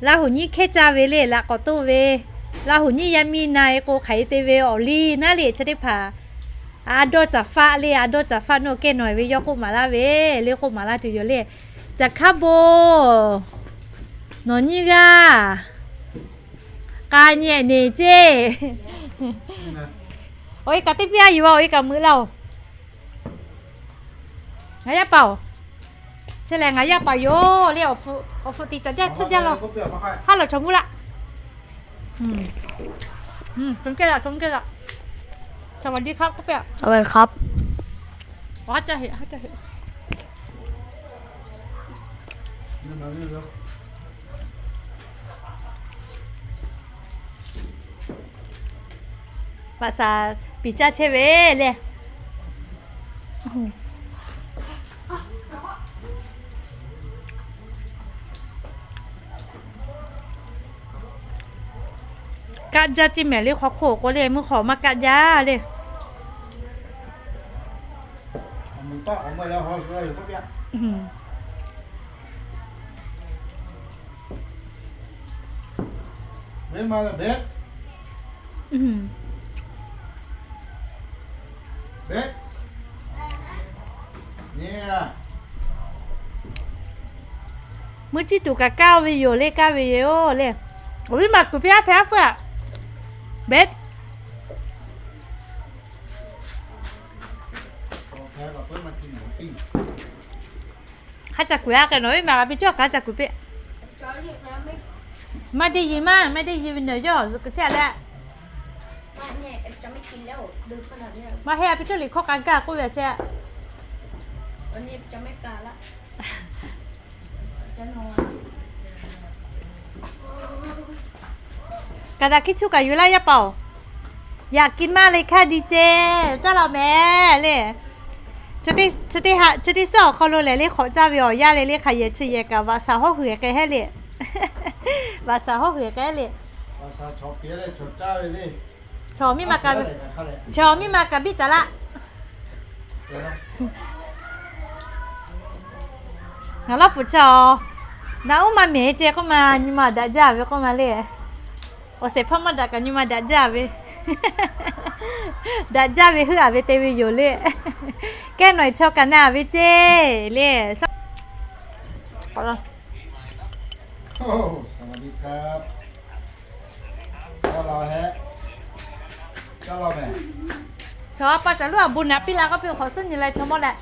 Laˇ huˍ nyiˉ hkehˉ caˇ ve le, laꞈ k'awꞈ toˆ ve, Laˇ huˍ nyiˉ yaˇ miˇ na-e k'o, hk'aˬ hk'e te ve awˬ liˇ naˉ le, chi teˇ hpaˍ a dawˇ caˍ faˆ le, a dawˇ caˍ faˆ nawˬ kehˉ nawˬ ve yawˇ k'oˆ maˍ laˇ ve le, k'oˆ maˍ laˇ tuˬ yoˬ le. Caˬ hkaˉ bon, nawˬ nyiˇ g'aˇ k'a nyi-e neˬ ceˇ. Awˬ e kaꞈ teˇ piˇ-a yuˬ-a, awˬ e kaꞈ meuꞈ laˇ-oˬ. Ngaˬ yaˇ paˍ-oˬ, chi lehˬ ngaˬ yaˇ paˍ yoˬ le. Awˬ hpu tiꞈ caˬ jaˇ tsuhˇ jaˇ law. Haˉ lawˬ chaw mvuhˇ laˆ. สวัสดีครับ สวัสดีครับ Baꞈ shaˍ piˍ caˇ chehˇ ve le. Kaˆ jaˇ ceˇ mehˍ le, hk'aw hk'oˆ k'o le, mvuhˇ hk'aw maˇ kaˆ jaˇ le. Mvuhˇ ciˇ tuˬ kaꞈ kaˇ ve yoˬ le, kaˇ ve yoˬ le. Awˬ viˉ maˬ kuˬ piˇ aˉ hpehꞈ aˉ hpfuhˇ-a. Beˍ Hk'a ca kuiˬ a k'ai nawˬ ve maˬ g'a piˇ cawˇ kaꞈ ca kuiˬ piˇ. Maˇ deˇ yi maˇ, maˇ deˇ yi ve nawˬ yawˇ zuhꞈ kuiˬ chehˇ leh. Maˇ heˆ, a pi cawˇ liꞈ hkawˇ k'a gaˇ k'oˆ ve a shehˆ. Kaꞈ daꞈ hkiˇ chuˇ kaꞈ yuˬ laˇ yaˇ paˍ-oˬ. Yaꞈ ki maˇ le hkaˇ di ceh caˇ law mehˍ le. Chi teˇ suhˉ awˬ hk'aw lo lehˬ le, hk'awꞈ caˇ ve awˬ yanˇ le le, hk'aˬ yehˬ chi yehˬ kaꞈ vaꞈ shaˍ hawˉ hui k'ai hehˉ le. Vaꞈ shaˍ hawˉ hui k'ai le. Chaw miˇ ma kaꞈ, chaw miˇ ma kaꞈ biˇ caˍ laˇ. Ngaˬ laˇ pfuhˍ chaw, naꞈ uˉ maˇ mehˍ ceh k'oˆ ma, nyi ma daꞈ jaˇ ve k'oˆ ma le. Awˬ shehˍ hpaˇ maˇ daꞈ kaꞈ nyi ma daꞈ jaˇ ve, daꞈ jaˇ ve heuˆ-a ve te ve yoˬ le. Kehˉ nawˬ-e chaw kaꞈ na-a ve ceˇ le. Chaw a pa caˬ loˉ a bon naꞈ piˇ la k'oˆ piˇ, hk'awꞈ suhˉ nyi leh chaw mawˇ leh.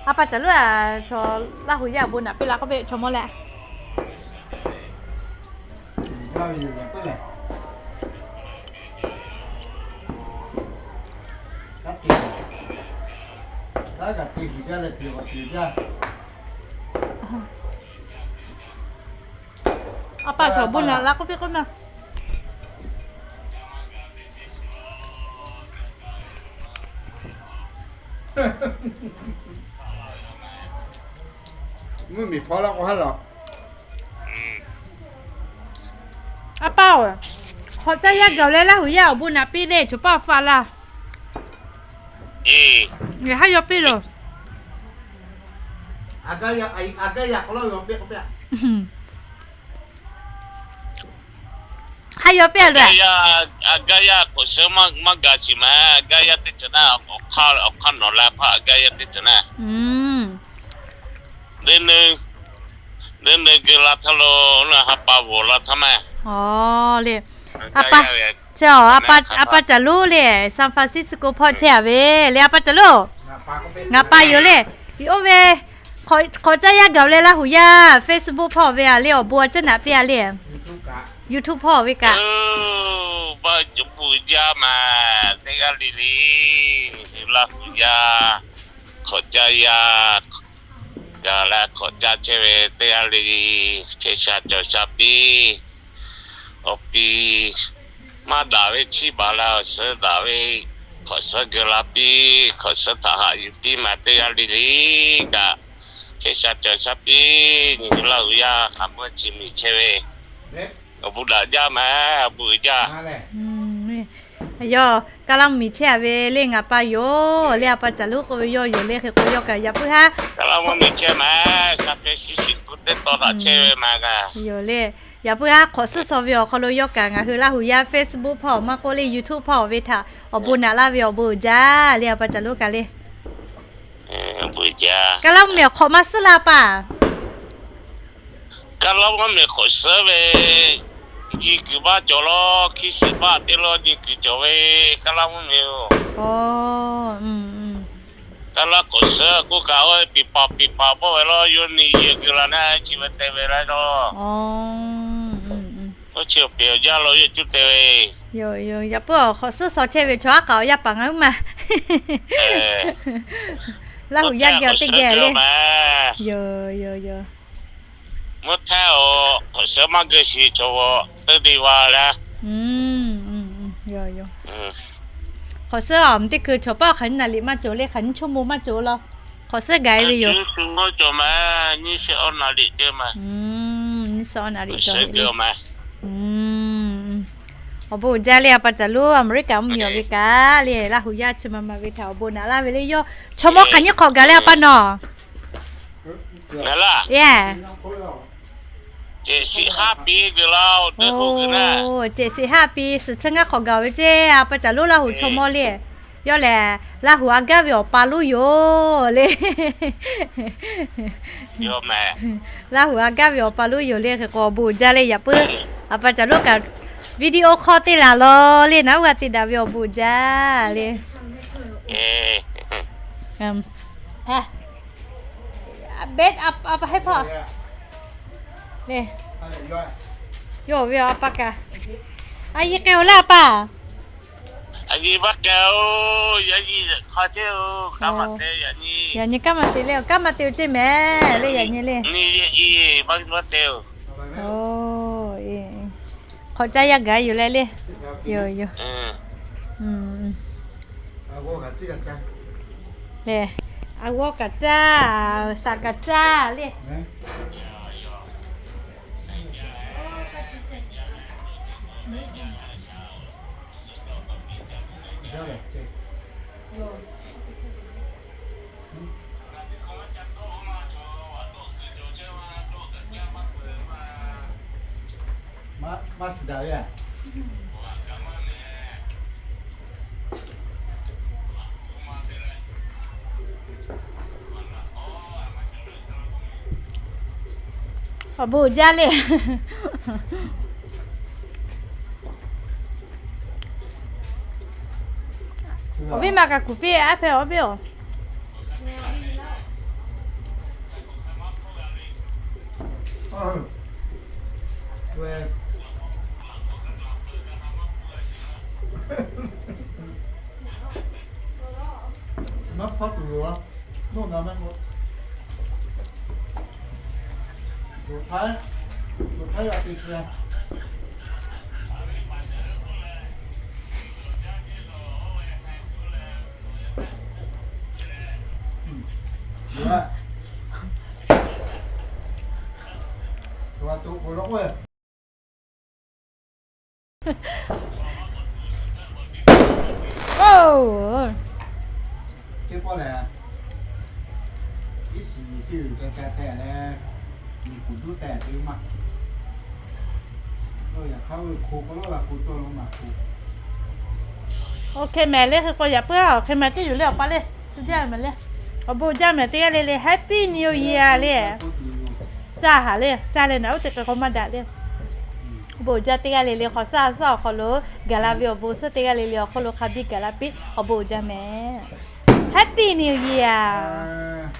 A pa caˬ loˉ a, chaw Laˇ huˍ yaˇ bon naꞈ piˇ la k'oˆ piˇ, chaw mawˇ leh. A pa chaw bon naꞈ la k'oˆ piˇ k'oˆ ma. Mvuhˇ miˬ hpaw la k'o ha laˬ. A pa-oˬ, hk'awꞈ caˇ yaˇ gaˬ-oˬ leh Laˇ huˍ yaˇ awˬ bon naꞈ piˇ le, choˬ paˇ faˆ laˇ. Haˉ yaw piˇ loˬ. Haˉ yaw piˇ a loˬ. A gaˇ yaˇ k'oꞈ sheuˉ maˇ gaˬ shiˍ ma, a gaˇ yaˇ teˇ ceuˬ na, awˬ hk'aˇ nawˬ la hpaˇ a gaˇ yaˇ teˇ ceuˬ na. Leuˉ leuˉ geu la htaˇ lo, ha pa bvuhˬ la htaˇ maˇ. Aw le, a pa, a pa caˬ loˉ le, San Francisco hpawˇ chehˇ-a ve le, a pa caˬ loˉ. Ngaˬ pa yoˬ le. Oˇ ve, hk'awꞈ caˇ yaˇ gaˬ-oˬ leh Laˇ huˍ yaˇ Facebook hpawˇ ve-a le, awˬ bon a caˉ naꞈ piˇ-a le. YouTube hpawˇ ve kaꞈ. Baˆ jawˬ bvuhꞈ jaˇ ma, teˇ g'aˇ le le, Laˇ huˍ yaˇ, hk'awꞈ caˇ yaˇ, Gaˬ leh hk'awꞈ caˇ chehˇ ve teˇ g'aˇ le, chehˇ sha cawˬ sha piˇ. Awˬ pi maˇ daꞈ ve chiˇ baˬ leh awˬ suhˉ daꞈ ve hk'awꞈ suhˉ geu la piˇ, hk'awꞈ suhˉ htaꞈ haꞈ yuˬ piˇ ma teˇ g'aˇ le le kaꞈ, chehˇ sha cawˬ sha piˇ. Nyi Laˇ huˍ yaˇ hk'aˬ ma chi miˬ chehˇ ve, awˬ bon daꞈ jaˇ ma, awˬ bon uiˍ jaˇ. Yawˇ Kaˇ laˇ mvuhˇ miˬ chehˇ a ve le ngaˬ pa yoˬ le, a pa Caˬ lonˉ k'oˆ ve yawˇ yoˬ le, hk'e k'o yawˇ kaꞈ yaꞈ puiˉ haˉ Kaˇ laˇ mvuhˇ miˬ chehˇ ma, sha pehˇ shiˍ shiˍ k'oˆ teˇ taw htaꞈ chehˇ ve ma kaꞈ yoˬ le. Yaꞈ puiˉ haˉ hk'awꞈ suhˉ shaw ve awˬ hk'aw lo yawˇ kaꞈ ngaˬ hui Laˇ huˍ yaˇ Facebook hpawˇ maˇ k'oˆ le YouTube hpawˇ ve htaꞈ awˬ bon naꞈ laˇ ve awˬ bon uiˍ jaˇ le, a pa Caˬ lonˉ kaꞈ le. Kaˇ laˇ mvuhˇ miˬ awˬ hk'awꞈ maˇ suhˉ la paˍ. Kaˇ laˇ mvuhˇ miˬ hk'awꞈ suhˉ ve, nyi kuiˬ baˆ cawˬ law, hkiˇ shiˍ baˆ teˇ lawˇ nyi kuiˬ cawˬ ve, Kaˇ laˇ mvuhˇ miˬ oˬ. Kaˇ laˇ hk'awꞈ suhˉ k'oˆ kaꞈ, oˇ piˍ paˍ piˍ paˍ bawˆ ve law, yawˇ nyi yehˬ geu la naˆ chi ve te ve laˇ taw. Oˇ chi awˬ peˍ awˬ jaˇ law yawˇ cuˇ te ve. Yaꞈ puiˉ awˬ hk'awꞈ suhˉ shaw chehˇ ve chaw aˉ k'aꞈ awˬ yaˇ paˍ ngaˬ huiˉ ma. Laˇ huˍ yaˇ geh awˬ teˇ geh le. Mvuhˇ htaˇ awˬ hk'awꞈ suhˉ maˇ geu shiˍ chaw g'aw teˇ de va laˇ. Hk'awꞈ suhˉ awˬ teˇ hkui chaw paˇ hk'aˬ nyiˇ naˍ riˍ maˇ cawˬ le, hk'aˬ nyiˇ chawˇ mo maˇ cawˬ law. Hk'awꞈ suhˉ gaˬ e ve yoˬ. Nyiˇ suhˍ awˬ naˍ riˍ cawˬ e le. Awˬ bon uiˍ jaˇ le, a pa Caˬ lonˉ Aˍmeˍriˆkaˍ mvuhˇ miˬ awˬ ve kaꞈ le, Laˇ huˍ yaˇ chi ma ma ve htaꞈ awˬ bon naꞈ laˇ ve le. Yawˇ chaw mawˇ hk'aˬ nyiˇ hk'awꞈ gaˬ le, a pa nawˬ. Yaˇ, cehˬ sheˍ haˉ piˇ suhˍ chi ngaˇ hk'awꞈ gaˬ ve ceˇ, a pa Caˬ lonˉ Laˇ huˍ chaw mawˇ le. Yawˇ lehˬ Laˇ huˍ a gaˇ ve awˬ pa lonˉ yoˬ le. Laˇ huˍ a gaˇ ve awˬ pa lonˉ yoˬ le, hk'e k'o awˬ bon uiˍ jaˇ le. Yaꞈ puiˉ a pa Caˬ lonˉ kaꞈ video call te laˬ law le, naˉ g'a te daꞈ ve awˬ bon uiˍ jaˇ le. Bed a pa heh hpawˇ le. Yawˇ ve a pa kaꞈ a yi k'ai-o laˇ a pa. Yaꞈ nyi kanˉ ma te le, kanˉ ma te-o ceˇ mehˍ le, yaꞈ nyi le. Hk'awꞈ caˇ yaˇ gaˬ yoˬ leh le. Yoˬ yoˬ. Lehˬ, a g'awˇ kaꞈ caˇ, saˍ kaꞈ caˇ le. Awˬ bon uiˍ jaˇ le. Awˬ viˉ ma kaꞈ kuˬ piˇ, a hpehꞈ awˬ viˉ-oˬ. Oˇ hk'e mehˍ le, hk'e k'o yaꞈ puiˉ a, awˬ hk'e mehˍ teˇ yuˬ le awˬ pa le. Awˬ bon uiˍ jaˇ mehˍ teˇ g'aˇ le le, Happy New Year le. Caˇ haˍ le, caˇ leh naˬ uˉ te k'ai k'aw maˇ daꞈ le. Awˬ bon uiˍ jaˇ teˇ g'aˇ le le, hk'awꞈ suhˉ a suhˉ awˬ hk'aw lo gaˬ la ve awˬ bon suhˉ teˇ g'aˇ le le awˬ hk'aw lo hk'a biˇ gaˬ la piˇ, awˬ bon uiˍ jaˇ mehˍ. Happy New Year.